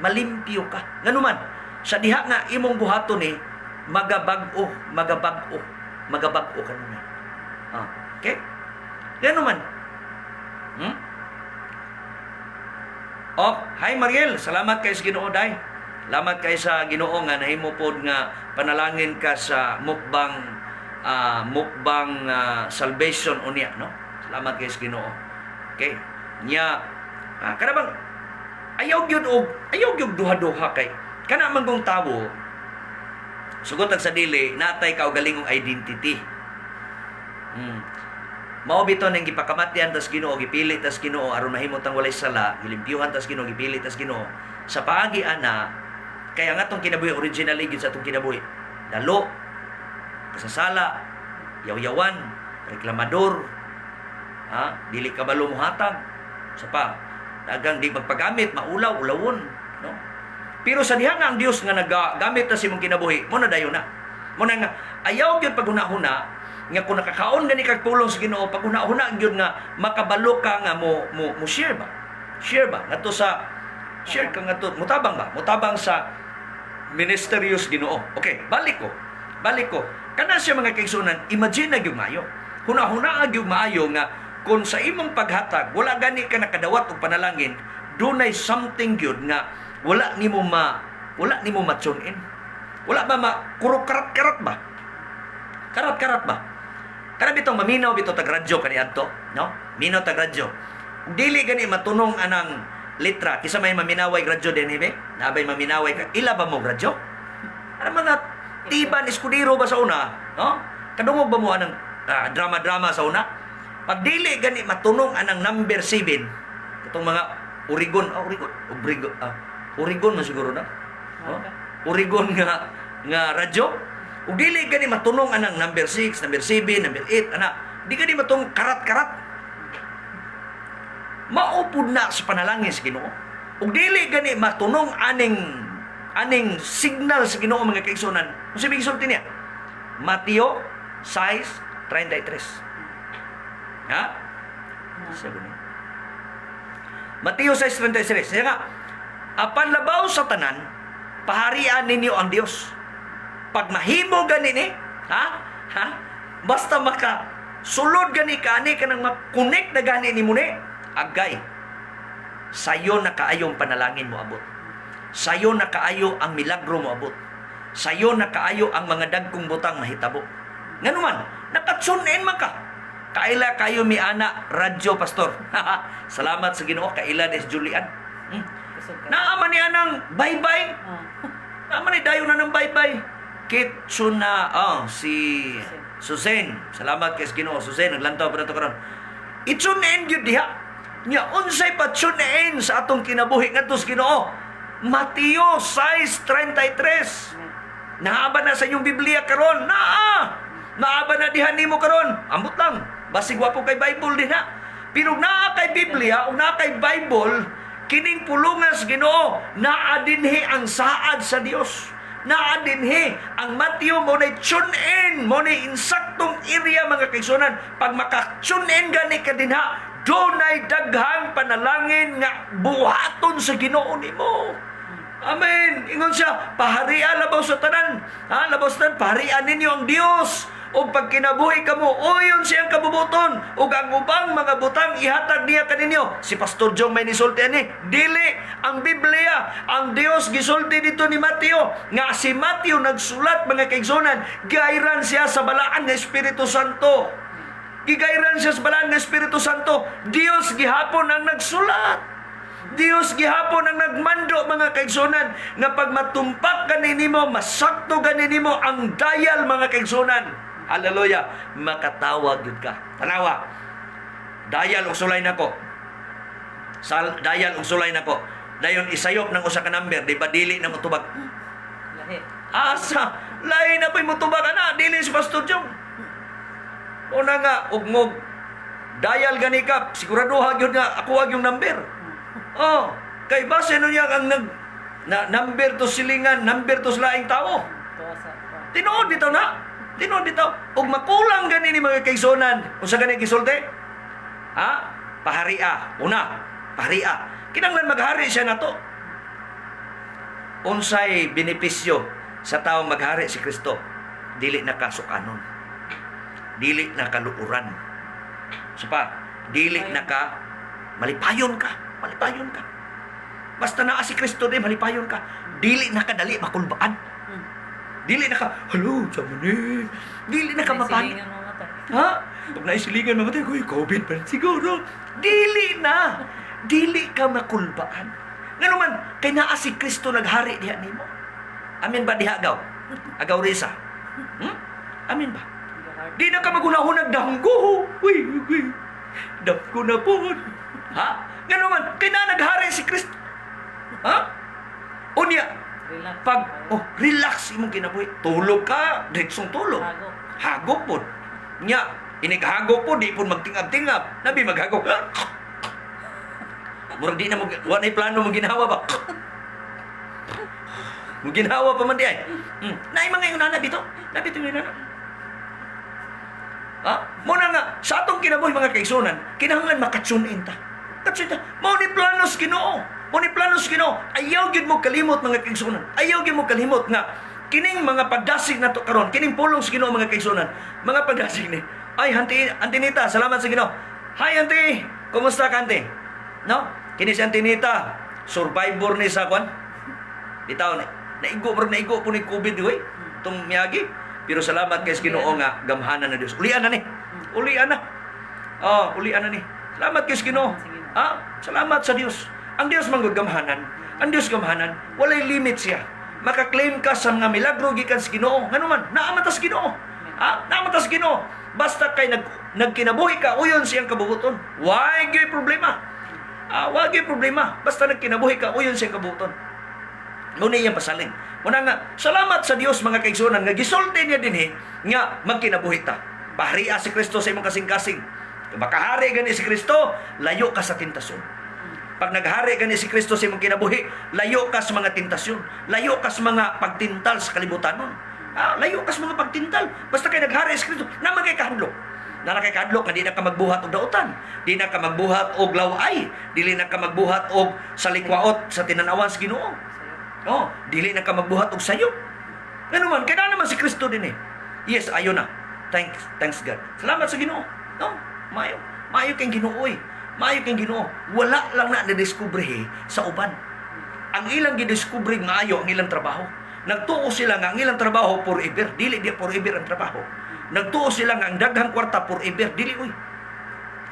Malimpyo ka. Ngano man, sa diha nga imong buhaton ni magabag-o, magabag-o, magabag-o kanunay. Ah, okay? Ngano man? Oh, hi Mariel, salamat kay sa Ginoo day. Salamat kay sa Ginoo nga nahimo pod nga panalangin ka sa mukbang mukbang salvation unya, no? Salamat kay sa Ginoo. Okay. Nya kana bang ayaw gyud duha-duha kay kana man kong tawo, sugot ang sa dili natay kaugalingong identity. Mao bitaw nang gipakamatyan tas Ginoo, gipili tas Ginoo aron mahimo tang walay sala, gilimpyuhan tas Ginoo, gipili tas Ginoo. Sa paagi ana, kaya nga atong kinabuhi originally gyud sa atong kinabuhi. Dalo, kasasala, yaw-yawan, reklamador, ha, dili kabalo muhatag, sa pa, dagang di magpagamit, maulaw, ulawon, no? Pero sa diha nga ang Dios nga nagagamit na sa imong kinabuhi, mo na dayon na. Mo na nga ayaw gyud paghuna-huna nga kung nakakaon gani kag pulong sa Ginoo, paghuna-huna gyud nga makabalo ka nga mo share ba? Share ba? Ngadto sa share ka ngadto mutabang ba? Mutabang sa ministeryo sa Ginoo. Okay, balik ko. Balik ko. Kana siya, mga kaigsuonan, imagine na gyud maayo. Huna-huna gyud maayo nga kung sa imong paghatag wala gani ka nakadawat og panalangin, dunay something gyud nga wala nimo ma-tune in. Wala ba ma karat-karat ba? Karat-karat ba? Kana bitong maminaw bitaw tag radyo kaniadto, no? Minaw tag radyo. Ug dili gani matunong anang litra, kisa may maminaway radyo din be? Nabay maminaway ka. Ila ba mo radyo? Ano mga tiban eskudero ba sa una, no? Kadungog ba mo anang drama-drama sa una? Pag dili gani matunong anang number 7, katong mga Oregon, Oregon, Oregon, Oregon man siguro na. No? Oregon nga nga radyo. Ug dili gani matunong anang number 6, number 7, number 8, ana. Di gani matong karat-karat. Maupod na sa panalangin sa Ginoo. Ug dili gani matunong aning aning signal sa Ginoo, mga kaigsuonan. Unsa may gisulti niya? Mateo 6:33. Ha? Siya gani. Mateo 6:33. Siya nga, apan labaw sa tanan, paharian ninyo ang Dios. Pag mahimo gani ni, ha? Ha? Basta maka sulod gani ka ani, kanang ma-connect na gani ni mo ni, agay. Sayo na kaayong panalangin mo abot. Sayo na kaayo ang milagro mo abot. Sayo na kaayo ang mga dagkong butang mahitabo. Ngano man, naka-tune in man ka. Kaila kayo mi ana radyo, pastor. Salamat sa Ginoo, kaila des Julian. Kusog ka. Naa man ni anang bye-bye. Oh. Naa man ni dayon na ng bye-bye. Kitsuna, oh, si Susan. Salamat kay sa Ginoo. Susan, naglantaw pa na to karon. I-tune in gyud diha. Nya unsay pa tune in sa atong kinabuhi ngadto sa Ginoo? Mateo 6:33. Naa ba na sa inyong Biblia karon? Naa! Naa ba na diha nimo karon? Ambot lang. Basig wa po kay Bible din ha. Pero naa kay Biblia o naa kay Bible, kining pulungan sa Ginoo, naa dinhi ang saad sa Dios. Naa dinhi ang Matthew mo na tune in, mo na insaktong area, mga kaigsuonan. Pag maka-tune in gani ka dinha, Dunay daghang panalangin nga buhaton sa Ginoo nimo. Amen. Ingon siya, paharia labaw sa tanan. Ha, labaw sa tanan, paharian ninyo ang Dios. O pagkinabuhi kamo, uyon siyang kabubuton. Ug ang ubang mga butang ihatag niya kaninyo. Si Pastor Jong may nisulti ani, dili ang Biblia, ang Dios gisulti dito ni Mateo nga si Mateo nagsulat, mga kaigsunan, gayran siya sa balaan nga Espiritu Santo. Gigayran siya sa balaan nga Espiritu Santo. Dios gihapon ang nagsulat. Dios gihapon ang nagmando, mga kaigsunan, nga pag matumpak gani nimo, masakto gani nimo ang dial, mga kaigsunan. Hallelujah, makatawag gyud ka. Tanawa. Dial og sulay nako. Sal dial og sulay nako. Dayon isayop ng usa ka number, di ba dili na motubag? Lahi. Asa, lahi na pa'y motubag ana, dili si Pastor Jong. Una nga, ugmog, dial gani ka, siguraduha gyud nga ako yung number. Oh, kay base nun niya ang nag na number to silingan, number to sa laing tao. Tuwa sa pa. Tinuod bitaw na. Tinuod bitaw. Ug makulang gani ni mga kaigsunan. Unsa gani gisulti? Ha? Paharia. Una, paharia. Kinanglan maghari siya nato. Unsay benepisyo sa taong maghari si Kristo? Dili na kasukanon. Dili na kaluuran. So pa, dili na ka malipayon ka. Malipayon ka. Basta naa si Kristo di malipayon ka. Dili na ka dali makulbaan. Dili na ka, "Hello, sa ni." Dili na ka mapanik. Silingan mamatay. Ha? Pag naisilingan mamatay, "Uy, COVID pa rin siguro." Dili na. Dili ka makulbaan. Ngano man, kay naa si Kristo naghari diha nimo. Amin ba diha, agaw? Agaw Risa? Amin ba? Di na ka maghunahunag damgo. Uy, uy, damgo na po. Ha? Ngano man, kay naa naghari si Kristo. Ha? Unya, Relax. Pag, oh, relax imong kinabuhi. Tulog ka, diretsong tulog. Hagop. Hagop po. Nya, inighagop po, di po magtingab-tingab. Nabi maghagop. Murag di na mo, wa na'y plano mo ginawa ba? Mo ginawa pa man di ay. Naay mga yung nana dito. Nabi ito yung nana. Ha? Muna nga, sa atong kinabuhi, mga kaigsunan, kinahanglan maka-tune in ta. Ka-tune ta. Mao ni planos Ginoo. Mao ni planos Ginoo. Ayaw gyud mo kalimot, mga kaigsunan. Ayaw gyud mo kalimot nga kining mga pagdasig nato karon, kining pulong sa Ginoo, mga kaigsunan, mga pagdasig ni. Ay, Auntie, Auntie Nita, salamat sa Ginoo. Hi, Auntie. Kumusta ka, Auntie? No? Kini si Auntie Nita, survivor ni sa kwan. Bitaw na naigo, murag naigo po ni COVID oy. Tong miyagi. Pero salamat kay sa Ginoo nga gamhanan na Dios. Ulian na ni. Ulian na. Oh, ulian na ni. Salamat kay sa Ginoo. Ah, salamat sa Dios. Ang Dios man gud gamhanan. Ang Dios gamhanan, walay limit siya. Maka-claim ka sa mga milagro gikan sa Ginoo. Ngano man, naa man ta sa Ginoo. Ah, naa man ta sa Ginoo. Basta kay nagkinabuhi ka, uyon siyang kabubuton. Why gyud problema? Ah, wa gyud problema. Basta nagkinabuhi ka, uyon siyang kabubuton. Muna iyang pasalig. Muna nga, salamat sa Dios, mga kaigsunan, nga gisulti niya dinhi nga magkinabuhi ta. Paharia si Kristo sa imong kasing-kasing. Makahari gani si Kristo, layo ka sa tentasyon. Pag naghari gani si Kristo sa imong kinabuhi, layo ka sa mga tentasyon. Layo ka sa mga pagtintal sa kalibutan nun. Ah, layo ka sa mga pagtintal. Basta kay naghari si Kristo, na kay kahadlok. Na kay kahadlok nga di na ka magbuhat og dautan, di na ka magbuhat og laway, dili na ka magbuhat og salikwaot sa tinanawan sa Ginoo. Oh, dili na ka magbuhat og sayo. Ngano man, kay naa naman si Kristo din eh. Yes, ayo na. Thanks, thanks God. Salamat sa Ginoo. No, maayo. Maayo kay Ginoo eh. Maayo kay Ginoo. Wala lang na nadiskubre eh, sa uban. Ang ilang gidiskubre maayo ang ilang trabaho. Nagtuo sila nga ang ilang trabaho forever. Dili di forever ang trabaho. Nagtuo sila nga ang daghang kwarta forever. Dili uy.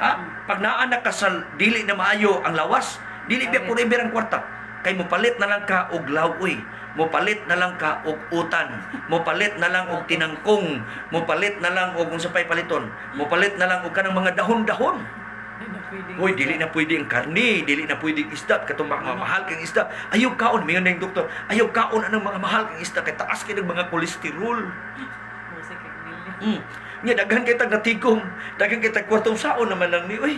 Ha? Pag naanak ka sa dili na maayo ang lawas, dili ba forever ang kwarta? Kay mopalit na lang ka og lawoy, mopalit na lang ka og utan, mopalit na lang og tinangkong, mopalit na lang og unsa pay paliton, mopalit na lang og kanang mga dahon-dahon. Uy, dili na pwede ang karne, dili na pwede ang isda, katong mga mahal kang isda. Ayaw kaon, mayon na yung doktor. Ayaw kaon anang mga mahal kang isda kay taas kay ng mga kolesterol. Musik kay milyon. Nya daghan kay tag natigom, daghan kay tag kwartong saon naman lang ni. Uy,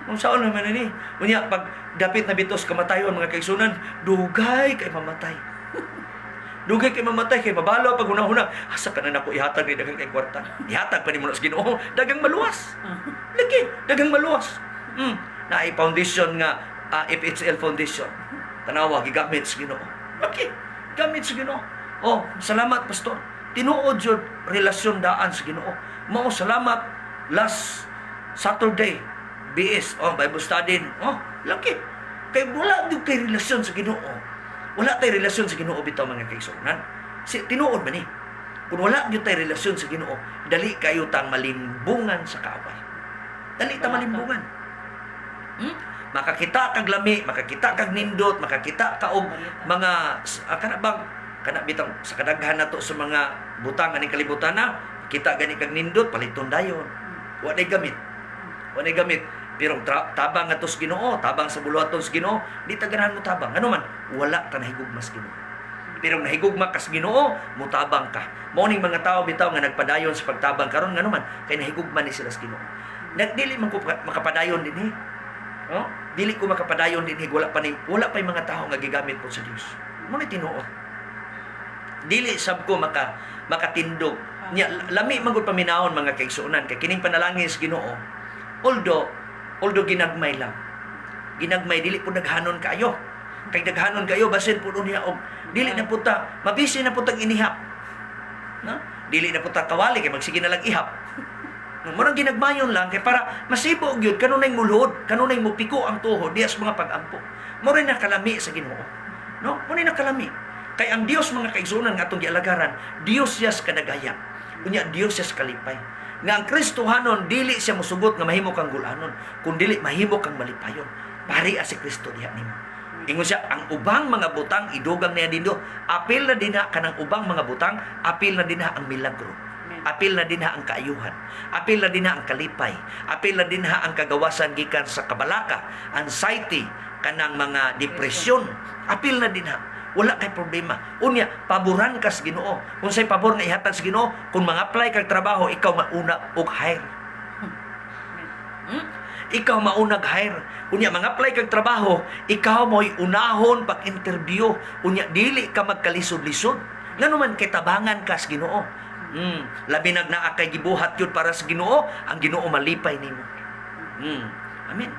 kung saon naman na ni. Unya pag dapit na bitos kamatayon, mga kaigsunan, dugay kay mamatay. Dugay kay mamatay kay mabalo pag hunahuna, asa ka na nako ihatag ni daghang kay kwarta. Ihatag pa nimo na sa Ginoo, daghang maluwas. Lagi, daghang maluwas. Naay foundation nga FHL Foundation. Tanawa, gigamit sa Ginoo. Okay, gamit sa Ginoo. Oh, salamat, pastor. Tinuod jud, relasyon daan sa Ginoo. Mao salamat last Saturday BS, oh, Bible study. Oh, laki. Kay wala gyud kay relasyon sa Ginoo. Wala tay relasyon sa Ginoo bitaw, mga kaigsuonan. Si tinuod man ni. Kung wala gyud tay relasyon sa Ginoo, dali kayo tang malimbungan sa kaaway. Dali ta malimbungan. Makakita kag lami, makakita kag nindot, makakita ka og mga kana bang kana bitang sa kadaghan nato sa mga butang aning kalibutan na kita gani kag nindot, paliton dayon. Wa nay gamit. Wa nay gamit. Pero tabang ato sa Ginoo, tabang sa buluhaton sa Ginoo, di ta ganahan mo tabang. Ano man, wala ta nahigugma sa Ginoo. Pero nahigugma ka sa Ginoo, mutabang ka. Mao ning mga tao bitaw nga nagpadayon sa pagtabang karon, ngano man, kay nahigugma ni sila sa Ginoo. Nagdili man ko makapadayon dinhi. No? Dili ko makapadayon dinhi, wala pa mga tao nga gigamit po sa Dios. Mao ni tinuod. Dili sab ko makatindog. Nya lami man gud paminawon, mga kaigsuonan, kay kining panalangin sa Ginoo. Although ginagmay lang. Ginagmay, dili po naghanon kayo. Kay daghanon kayo, basin po niya og dili na po ta mabisi na po tag inihap. No? Dili na po ta kawali kay magsige na lang ihap. No, murang ginagmayon lang kay para masibo gyud kanunay mulhod, kanunay mupiko ang tuhod diya sa mga pag-ampo. Mo rin nakalami sa Ginoo. No? Mo rin nakalami. Kay ang Dios, mga kaigsuonan, nga atong gialagaran, Dios siya sa kadagaya. Unya Dios siya sa kalipay. Nga ang Kristohanon dili siya mosugot nga mahimo kang gulanon, kun dili mahimo kang malipayon. Pari si Kristo diha nimo. Ingon siya, ang ubang mga butang idugang niya dindo. Apil na dinha kanang ubang mga butang, apil na dinha ang milagro. Amen. Apil na dinha ang kaayuhan. Apil na dinha ang kalipay. Apil na dinha ang kagawasan gikan sa kabalaka, anxiety, kanang mga depresyon. Apil na dinha. Wala kay problema. Unya, paboran ka sa Ginoo. Kung say pabor nga ihatag sa Ginoo, kung mga-apply kag trabaho, ikaw mauna og hire. Amen. Ikaw maunag hire. Unya mga-apply kag trabaho, ikaw mo'y unahon pag-interview. Unya dili ka magkalisod-lisod. Ngano man, kay tabangan ka sa Ginoo. Labi nag naa kay gibuhat yun para sa Ginoo, ang Ginoo malipay nimo. Amen.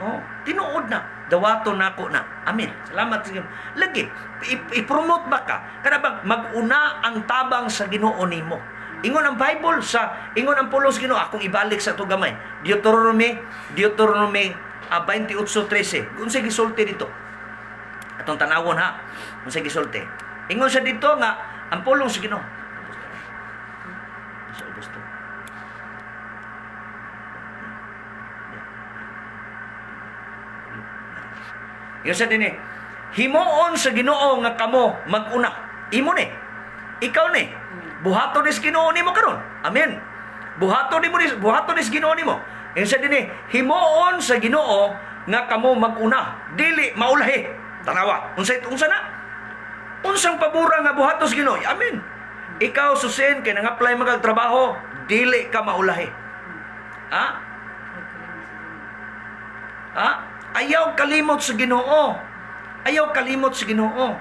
Oh, tinuod na. Dawato nako na. Amen. Salamat sa Ginoo. Lagi, i-promote ba ka? Kana bang mag-una ang tabang sa Ginoo nimo? Ingon ang Bible sa ingon ang pulong sa Ginoo, akong ibalik sa ato gamay. Deuteronomy 28:13. Unsay gisulti dito? Atong tanawon ha. Unsay gisulti? Ingon siya dito nga ang pulong sa Ginoo. Sa ubos to. Ingon siya din eh. Himuon sa Ginoo nga kamo mag-una. Imo ni. Ikaw ni. Buhaton ni sa Ginoo nimo karon. Amen. Buhaton ni sa Ginoo nimo. Ingon siya din eh. Himuon sa Ginoo nga kamo mag-una. Dili maulahi. Tanawa. Unsay unsa na? Unsang pabura nga buhaton sa Ginoo? Amen. Ikaw susin kay nang-apply man kag trabaho, dili ka maulahi. Ha? Ha? Ayaw kalimot sa Ginoo. Ayaw kalimot sa Ginoo.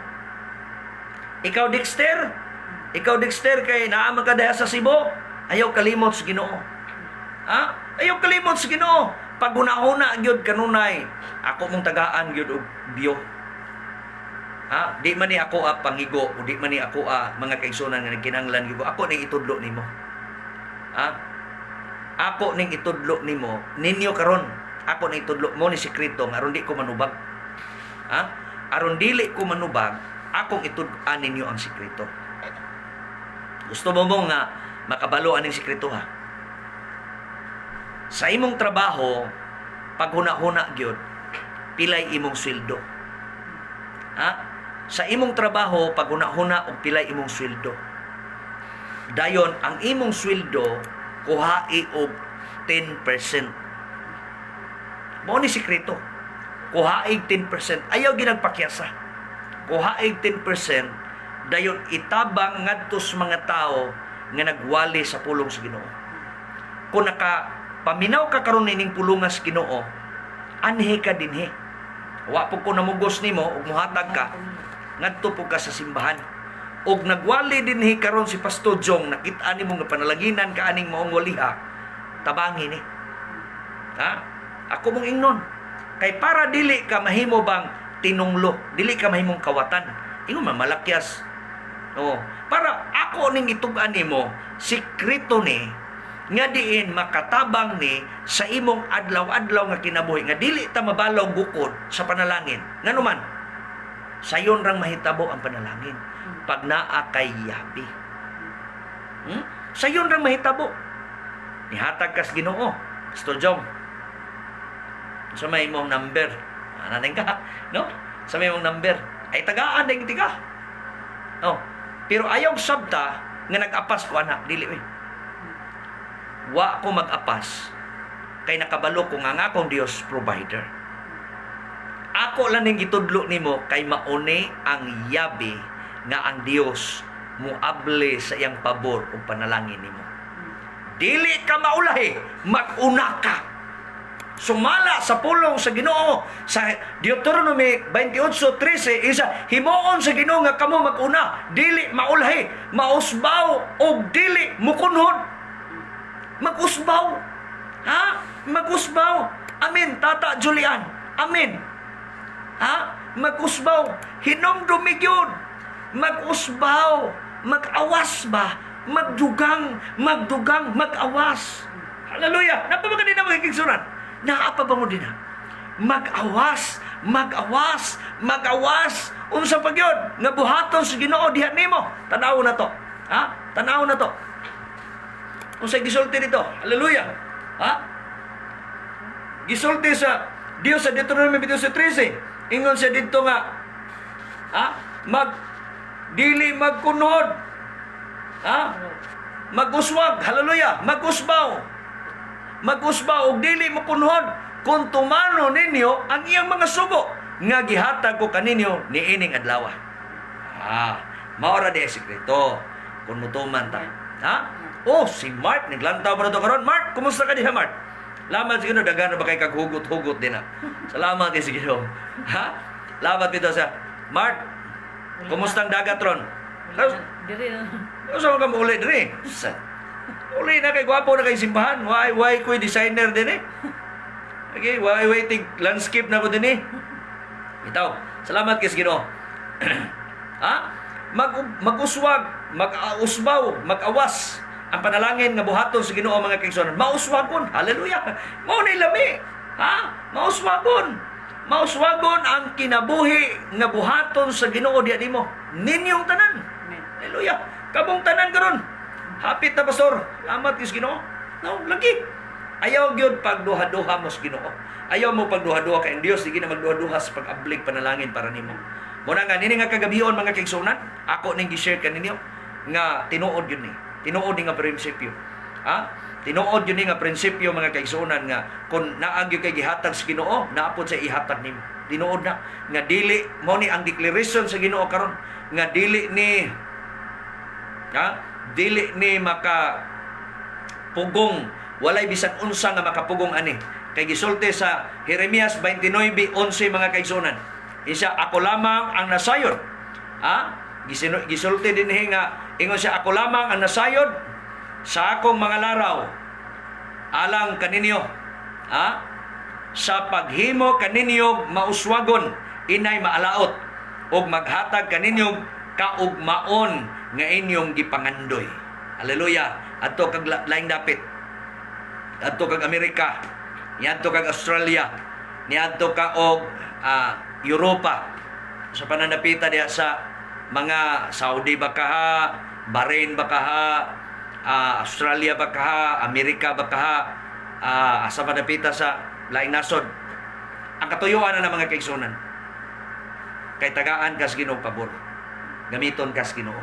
Ikaw Dexter, ikaw Dexter kay naa man ka diha sa Cebu, ayaw kalimot sa Ginoo. Ha? Ayaw kalimot sa Ginoo. Pag hunahuna gyud kanunay, ako mong tagaan gyud og biyo. Ha? Di man ni ako a panghigo o di man ni ako a mga kaigsunan nga nagkinahanglan gyud ko. Ako ning itudlo nimo. Ha? Ako ning itudlo nimo, ninyo karon. Ako ning itudlo mo ni sekreto nga aron di ko manubag. Ha? Aron dili ko manubag, akong itud-an ninyo ang sekreto. Gusto mo mo nga makabalo aning sekreto ha? Sa imong trabaho, paghuna-huna gyud, pilay imong sweldo. Ha? Sa imong trabaho, paghuna-huna og pilay imong sweldo. Dayon, ang imong sweldo kuhai og 10%. Mao ni sekreto. Kuhaig 10%. Ayaw ginagpakyasa. Kuhaig 10%, dayon itabang ngadto sa mga tao nga nagwali sa pulong sa Ginoo. Kung naka paminaw ka karon nining pulunga sa Ginoo, anhi ka dinhi. Wa po ko namugos nimo ug muhatag ka, ngadto po ka sa simbahan. Og nagwali dinhi karon si Pastor Jong, nakita nimo nga panalanginan ka aning maong waliha, tabangi ni. Ha? Ako mong ingnon. Kay para dili ka mahimo bang tinunglo, dili ka mahimong kawatan. Ingon man malakyas. Oo. Para ako ning gitug-an nimo, sikreto ni nga diin makatabang ni sa imong adlaw-adlaw nga kinabuhi nga dili ta mabalaw gukod sa panalangin. Ngano man, sayon rang mahitabo ang panalangin pag naa kay yabi. Sayon rang mahitabo. Nihatag kas Ginoo. Pastor Jong. Sa may imong number. Ana ka, no? Sa may imong number. Ay tagaan ding tiga. Oh. Pero ayaw sabta nga nag-apas ko anak, dili oy. Wa ko mag-apas kay nakabalo ko nga ang akong Dios provider. Ako lang ning gitudlo nimo kay mauni ang yabi nga ang Dios muable sa iyang pabor ug panalangin nimo. Dili ka maulahi, mag-una ka. Sumala sa pulong sa Ginoo sa Deuteronomy 28:13 isa, himuon sa Ginoo nga kamo mag-una, dili maulahi, mausbaw og dili mukunhod. Mag-usbaw. Ha? Mag-usbaw. Amen, Tata Julian. Amen. Ha? Mag-usbaw. Hinumdumi gyud. Mag-usbaw. Mag-awas ba? Magdugang, magdugang, mag-awas. Hallelujah. Napa ba kanina, mga kaigsuonan? Naa pa ba mo din ha? Mag-awas, mag-awas, mag-awas. Unsa pa gyud nga buhaton sa Ginoo diha nimo? Tanaw na to. Ha? Tanaw na to. Unsa gisulti dito? Hallelujah. Ha? Gisulti sa Dios sa Deuteronomy 28:13. Ingon siya dito nga, ha? Mag dili magkunhod. Ha? Mag-uswag, hallelujah, mag-usbaw. Mag-usbaw og dili mokunhod kung tumano ninyo ang iyang mga sugo nga gihatag ko kaninyo niining adlaw. Ah, mao ra di sikreto kung mutuman ta. Ha? Oh, si Mark naglantaw ba na to karon? Mark, kumusta ka diha, Mark? Salamat sa Ginoo, daghan na ba kay kaghugot-hugot din ha. Salamat kay sa Ginoo. Ha? Salamat dito sa Mark. Kumusta ang dagat ron? Wala na. Diri na. Unsa man ka mauli diri? Uli na kay gwapo na kay simbahan. Why ko'y designer din eh? Okay, why tig landscape na ko din eh. Itaw, salamat kay sa Ginoo. Ha? Mag-uswag, mag-usbaw, mag-awas ang panalangin nga buhaton sa Ginoo, mga kaigsuonan. Mauswagon. Hallelujah. Mao ni lami. Ha? Mauswagon. Mauswagon ang kinabuhi nga buhaton sa Ginoo diha nimo. Ninyong tanan. Amen. Hallelujah. Kamong tanan karon. Hapit na, pastor. Salamat kay Ginoo. No, lagi. Ayaw gyud pagduha-duha mo sa Ginoo. Ayaw mo pagduha-duha kay ang Dios sige na magduha-duha sa pag-ablig panalangin para nimo. Muna nga nini nga kagabion, mga kaigsuonan, ako ning gi-share kaninyo nga tinuod yun ni. Tinuod ni nga prinsipyo. Ha? Tinuod yun ni nga prinsipyo, mga kaigsuonan, nga kung naa gyud kay gihatag sa Ginoo, naa pod sa ihatag nimo. Tinuod na nga dili mo ni ang declaration sa Ginoo karon nga dili ni, ha? Dili ni maka pugong, walay bisan unsa nga makapugong ani kay gisulti sa Jeremias 29:11, mga kaigsuonan, isa, "Ako lamang ang nasayod." Ha, gisulti dinhi nga ingon siya, "Ako lamang ang nasayod sa akong mga laraw alang kaninyo, ha, sa paghimo kaninyo mauswagon inay maalaot ug maghatag kaninyo kaugmaon nga inyong gipangandoy." Hallelujah. Adto kag laing dapit. Adto kag Amerika, niadto kag Australia, niadto ka og Europa sa pananapita diha sa mga Saudi ba ka ha, Bahrain ba ka ha, Australia ba ka ha, Amerika ba ka ha, asa panapita sa laing nasod. Ang katuyuan na ng mga kaigsuonan, kay tagaan kas Ginoo pabor. Gamiton kas Ginoo.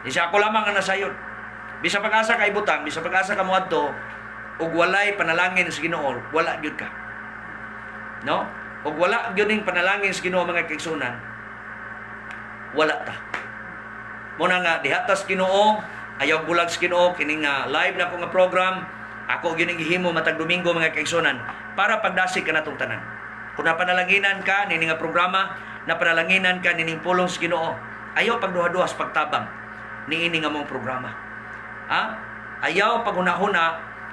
Isa, "Ako lamang ang nasayod." Bisa pag-asa ka ibutang, bisa pag-asa ka moadto, ug walay panalangin sa Ginoo, wala gyud ka. No? Ug wala gyud ning panalangin sa Ginoo, mga kaigsuonan, wala ta. Muna nga diha tas Ginoo, ayaw bulag sa Ginoo kining nga live na ko nga program, ako gyud ning gihimo matag Domingo, mga kaigsuonan, para pagdasig kanatong tanan. Kung napanalanginan ka nini nga programa, napanalanginan ka nining pulong sa Ginoo, ayaw pagduha-duha sa pagtabang niini nga mong programa. Ha? Ayaw paghuna-huna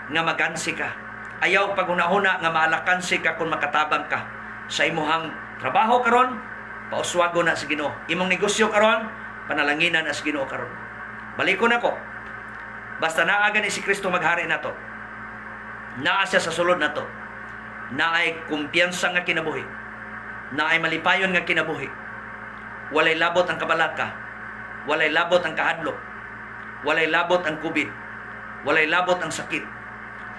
nga magansi ka. Ayaw paghuna-huna nga maalakansi ka kung makatabang ka sa imuhang trabaho karon, pauswago na sa Ginoo. Imong negosyo karon, panalanginan na sa Ginoo karon. Balikon ako. Basta naa gani si Kristo maghari nato. Naa siya sa sulod nato. Naay kumpiyansa nga kinabuhi. Naay malipayon nga kinabuhi. Walay labot ang kabalaka. Walay labot ang kahadlok. Walay labot ang COVID. Walay labot ang sakit.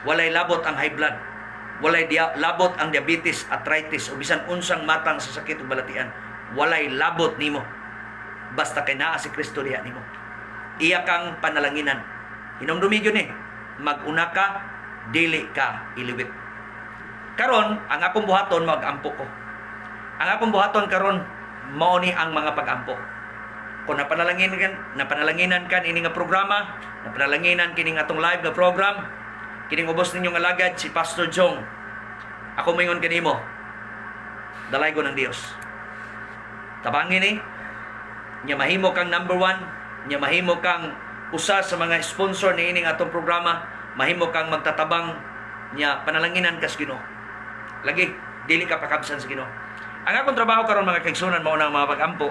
Walay labot ang high blood. Walay labot ang diabetes, arthritis, o bisan unsang matang sa sakit o balatian. Walay labot nimo. Basta kay naa si Kristo diha nimo. Iya kang panalanginan. Hinumdumi gyud ni, mag-una ka, dili ka iliwit. Karon, ang akong buhaton, mag-ampo ko. Ang akong buhaton karon, mao ni ang mga pag-ampo. Kung napanalanginan kan ini nga programa, napanalanginan kining atong live nga program, kining ubos ninyong alagad si Pastor Jong. Ako moingon kanimo, dalaygon ng Dios. Tabangin ni, nya mahimo kang number one, nya mahimo kang usa sa mga sponsor ni ining atong programa, mahimo kang magtatabang, nya panalanginan kas Ginoo. Lagi, dili ka pakabsan sa Ginoo. Ang akong trabaho karon, mga kaigsunan, mao na ang mga pag-ampo.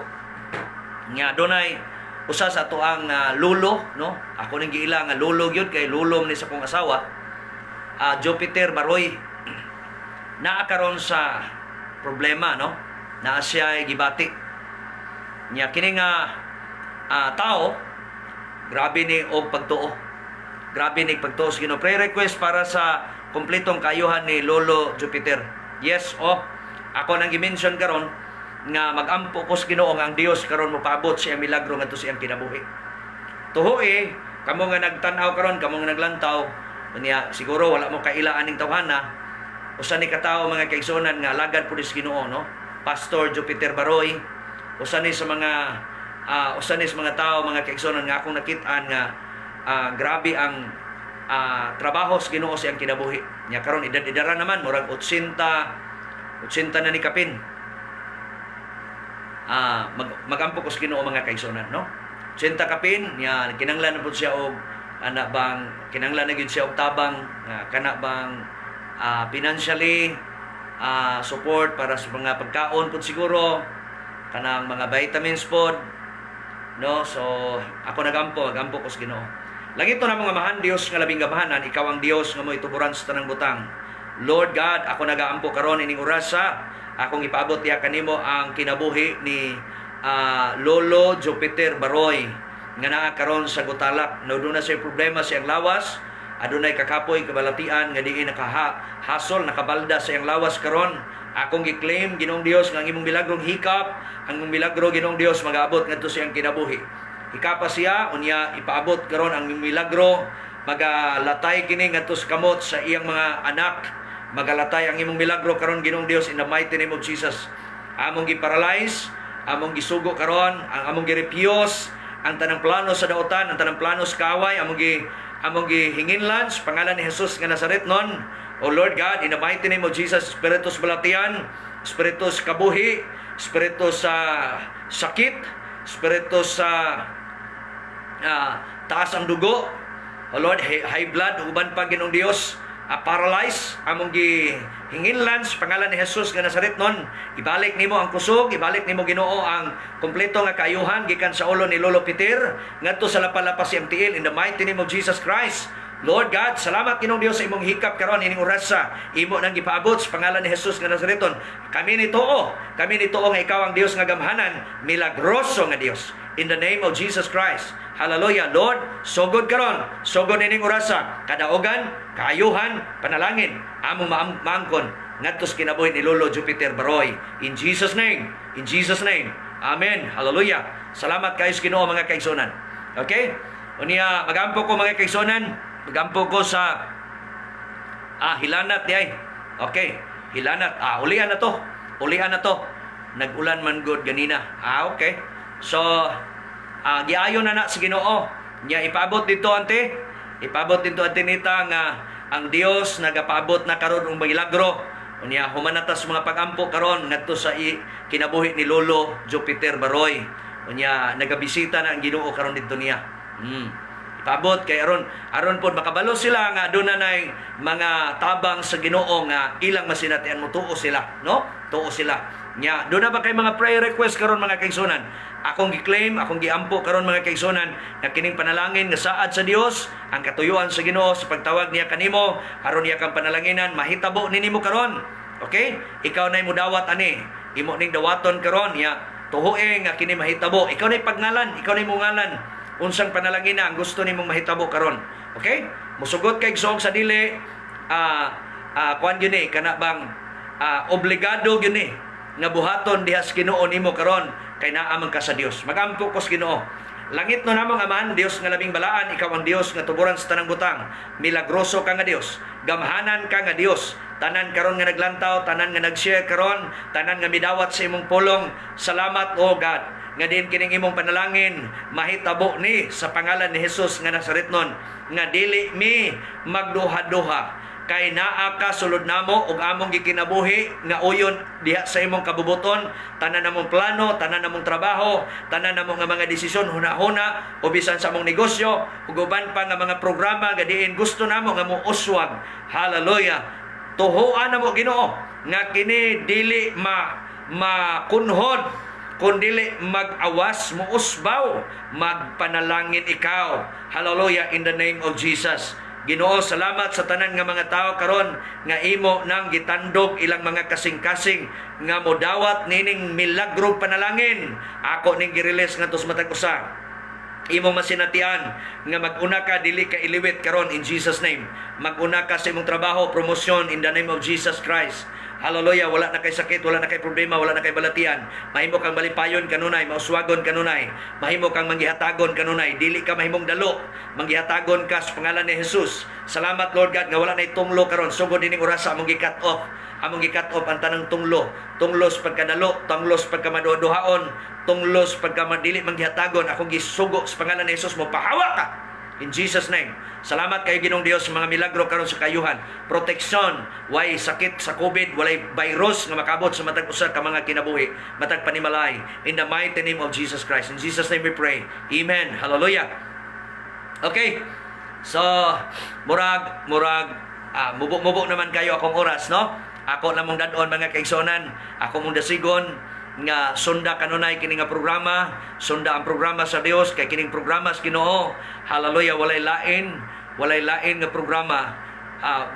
Nga dunay usa sa atoang lolo, no? Ako ning giila nga lolo gyud kay lolo ni sa akong asawa. Jupiter Baroy naa karon sa problema, no? Naa siya gibati. Nya kini nga tao, grabe ni og pagtuo. Grabe ni pagtuo sa Ginoo. Prayer request para sa kompletong kaayuhan ni Lolo Jupiter. Yes, oh. Ako nang gi-mention karon nga magampo ko sa Ginoo nga ang Dios karon mopaabot siya milagro ngadto sa iyang kinabuhi. Tuhoe, kamo nga nagtan-aw karon, kamo nga naglantaw, unya siguro wala mo kaila aning tawhana. Usa ni katawo, mga kaigsuonan, nga alagad pud sa Ginoo, no? Pastor Jupiter Baroy, usa ni sa mga tao, mga kaigsuonan, nga akong nakit-an nga grabe ang trabaho sa Ginoo sa iyang kinabuhi. Nya karon edad-edara naman, murag 80 80 na ni kapin. Magampo ko sa Ginoo, mga kaigsuonan, no? 80 kapin, nya kinanglan na pud siya og ana bang kinanglan na gyud siya og tabang nga kana bang financially support para sa mga pagkaon pud siguro, kanang mga vitamins pod, no? So ako nagampo, nagampo ko sa Ginoo. Langitnon nga Amahan, Dios nga labing gamhanan, ikaw ang Dios nga mo'y tuburan sa tanang butang. Lord God, ako nagaampo karon ining orasa, akong ipaabot diha kanimo ang kinabuhi ni Lolo Jupiter Baroy nga naa karon sa Gutalac. No, duna siya problema sa iyang lawas, adunay kakapoy kabalatian nga diin nakaha hasol nakabalda sa iyang lawas karon. Akong gi-claim, Ginoong Dios, nga ang imong milagrong hikap, ang imong milagro, Ginoong Dios, magaabot ngadto sa iyang kinabuhi. Hikapa siya, unya ipaabot karon ang imong milagro, magalatay kini ngadto sa kamot sa iyang mga anak. Magalatay ang imong milagro karon, Ginoong Dios, in the mighty name of Jesus. Among gi-paralyze, among gisugo karon, ang among gi-refuse ang tanang plano sa daotan, ang tanang plano sa kaaway, among gihinginlan sa pangalan ni Jesus nga Nazaretnon. O Lord God, in the mighty name of Jesus, espiritu sa balatian, espiritu sa kabuhi, espiritu sa sakit, espiritu sa taas ang dugo, O Lord, high blood, uban pa, Ginoong Dios, paralyze, among gihinginlan sa pangalan ni Jesus nga Nazaretnon. Ibalik nimo ang kusog, ibalik nimo, Ginoo, ang kompleto nga kaayuhan gikan sa ulo ni Lolo Peter ngadto sa lapalapas siyang tiil, in the mighty name of Jesus Christ. Lord God, salamat, Ginoong Dios, sa imong hikap karon ining orasa. Imo nang gipaabot sa pangalan ni Jesus nga Nazareton. Kami ni tuo nga ikaw ang Dios nga gamhanan, milagroso nga Dios. In the name of Jesus Christ. Hallelujah. Lord, sugod karon, sugod ining orasa, kadaugan, kaayuhan, panalangin, among maangkon ngadto sa kinabuhi ni Lolo Jupiter Baroy. In Jesus' name. In Jesus' name. Amen. Hallelujah. Salamat kayo sa Ginoo, mga kaigsunan. Okay? Unya magampo ko, mga kaigsunan, magampo ko sa Hilanat di ay. Okay. Hilanat. Ulian na to. Ulian na to. Nag-ulan man gud ganina. Okay. So, giayo na na sa Ginoo. Nya ipaabot dito, ante. Ipaabot dito, ante nita, nga ang Dios nagapaabot na karon og milagro. Unya human na ta sa mga pagampo karon ngadto sa kinabuhi ni Lolo Jupiter Baroy. Unya nagabisita na ang Ginoo karon didto niya. Paabot kay aron aron pod makabalo sila nga aduna nay mga tabang sa Ginoo nga ilang masinatian, mo tuo sila, no? Tuo sila. Nya, duna ba kay mga prayer request karon, mga kaigsunan? Akong gi-claim, akong giampo karon, mga kaigsunan, nga kining panalangin nga saad sa Dios, ang katuyuan sa Ginoo sa pagtawag niya kanimo aron niya kang panalanginan, mahitabo ni nimo karon. Okay? Ikaw nay mudawat ani. Imo ning dawaton karon ya tuhoe nga kini mahitabo. Ikaw nay pagngalan, ikaw nay mungalan unsang panalangin na ang gusto nimong mahitabo karon. Okay? Musugot kay igsoong sa dili, kuan gyud ni kana bang obligado gyud ni nga buhaton diha sa Ginoo nimo karon kay naa man ka sa Dios. Magampo ko sa Ginoo. Langit no namong Amahan, Dios nga labing balaan, ikaw ang Dios nga tuburan sa tanang butang. Milagroso ka nga Dios, gamhanan ka nga Dios. Tanan karon nga naglantaw, tanan nga nag-share karon, tanan nga midawat sa imong pulong. Salamat, O God, nga din kining imong panalangin mahitabo ni sa pangalan ni Jesus nga Nazaretnon, nga dili mi magduha-duha kay naa ka sulod namo ug among gikinabuhi nga uyon diha sa imong kabubuton. Tanan namong plano, tanan namong trabaho, tanan namo nga mga desisyon, huna-huna, o bisan sa among negosyo ug uban pa nga mga programa nga diin gusto namo nga mouswag. Hallelujah, tuhoan namo, Ginoo, nga kini dili ma makunhod kun dili mag-awas, muusbaw, magpanalangin ikaw. Hallelujah, in the name of Jesus. Ginoo, salamat sa tanan nga mga tao karon nga imo nang gitandog ilang mga kasing-kasing nga modawat nining milagro panalangin. Ako ning gi-release ngadto sa matag usa. Imong masinatian nga mag-una ka, dili ka iliwit karon in Jesus' name. Mag-una ka sa imong trabaho, promosyon in the name of Jesus Christ. Hallelujah, wala na kay sakit, wala na kay problema, wala na kay balatian. Mahimo kang malipayon kanunay, mauswagon kanunay. Mahimo kang manggihatagon kanunay, dili ka mahimong dalo. Manggihatagon ka sa pangalan ni Jesus. Salamat, Lord God, nga wala na tunglo karon. Sugod ining orasa among gi-cut off. Among gi-cut off ang tanang tunglo. Tunglo sa pagkadalo, tunglo sa pagkamaduhaduhaon, tunglo sa pagkamadili manggihatagon. Akong gisugo sa pangalan ni Jesus mo pahawa ka. In Jesus' name. Salamat kayo, Ginoong Dios, sa mga milagro karon sa kayuhan. Proteksyon, way sakit sa COVID, walay virus nga makabot sa matag usa ka mga kinabuhi, matag panimalay. In the mighty name of Jesus Christ. In Jesus' name we pray. Amen. Hallelujah. Okay. So, murag murag mubo-mubo naman kayo akong oras, no? Ako na mong dadon, mga kaigsonan, ako mong dasigon nga sunda kanunay kini nga programa, sunda ang programa sa Dios kay kining programa sa Ginoo. Hallelujah, walay lain, walay lain nga programa.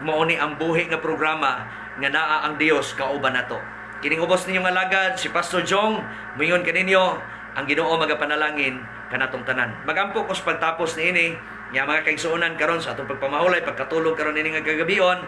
Mao ni ang buhi nga programa nga naa ang Dios kauban nato. Kining ubos ninyong alagad si Pastor Jong, moingon kaninyo ang Ginoo magapanalangin kanatong tanan. Magampo ko sa pagtapos niini nya, mga kaigsuonan, karon sa atong pagpamahulay, pagkatulog karon ini nga kagabion,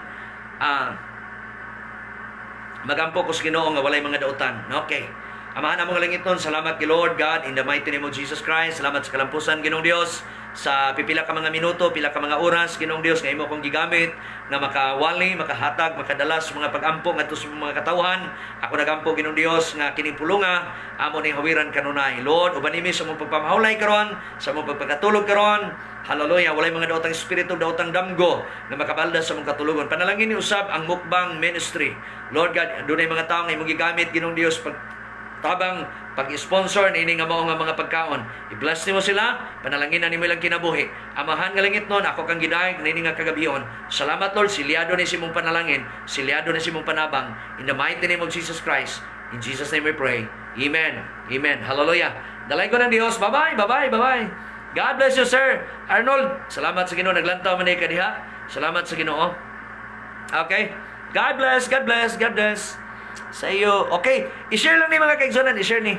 magampo ko sa Ginoo nga walay mga dautan. Okay. Amahan among langitnon, salamat kay Lord God in the mighty name of Jesus Christ. Salamat sa kalampusan, Ginoong Dios, sa pipila ka mga minuto, pila ka mga oras, Ginoong Dios, nga imo kong gigamit nga makawali, makahatag, makadala sa mga pagampo ngadto sa mga katawhan. Ako nagampo, Ginoong Dios, nga kining pulunga amo ning hawiran kanunay. Lord, uban nimi sa mong pagpamahulay karon, sa mong pagpakatulog karon. Hallelujah, walay mga daotang espiritu, daotang damgo nga makabalda sa mong katulugon. Panalangin ni usab ang Mukbang Ministry. Lord God, dunay mga tao nga imong gigamit, Ginoong Dios, pag tabang pag-sponsor niini nga mao nga mga pagkaon. I-bless nimo sila, panalanginan nimo ilang kinabuhi. Amahan nga langit nun, ako kang gidayeg niini nga kagabion. Salamat, Lord, silyado ni imong panalangin, silyado ni imong panabang. In the mighty name of Jesus Christ. In Jesus' name we pray. Amen. Amen. Hallelujah. Dalaygon ang Dios. Bye-bye, bye-bye, bye-bye. God bless you, sir. Arnold, salamat sa Ginoo, naglantaw man ni ka diha. Salamat sa Ginoo. Okay? God bless, God bless, God bless sa iyo. Okay, i-share lang ni, mga kaigsunan, i-share ni.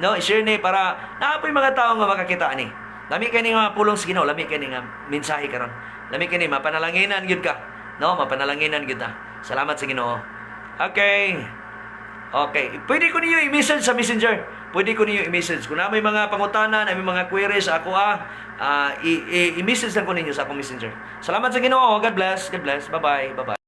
No, i-share ni para naa poy mga tao nga makakita ani. Lami kay ni nga pulong sa Ginoo, lami kay ni nga mensahe karon. Lami kay ni mapanalanginan gyud ka. No, mapanalanginan gyud ta. Salamat sa Ginoo. Okay. Okay. Pwede ko ninyo i-message sa Messenger. Pwede ko ninyo i-message. Kung na may mga pangutana, na may mga queries ako i-message lang ko ninyo sa akong Messenger. Salamat sa Ginoo. God bless. God bless. Bye-bye. Bye-bye.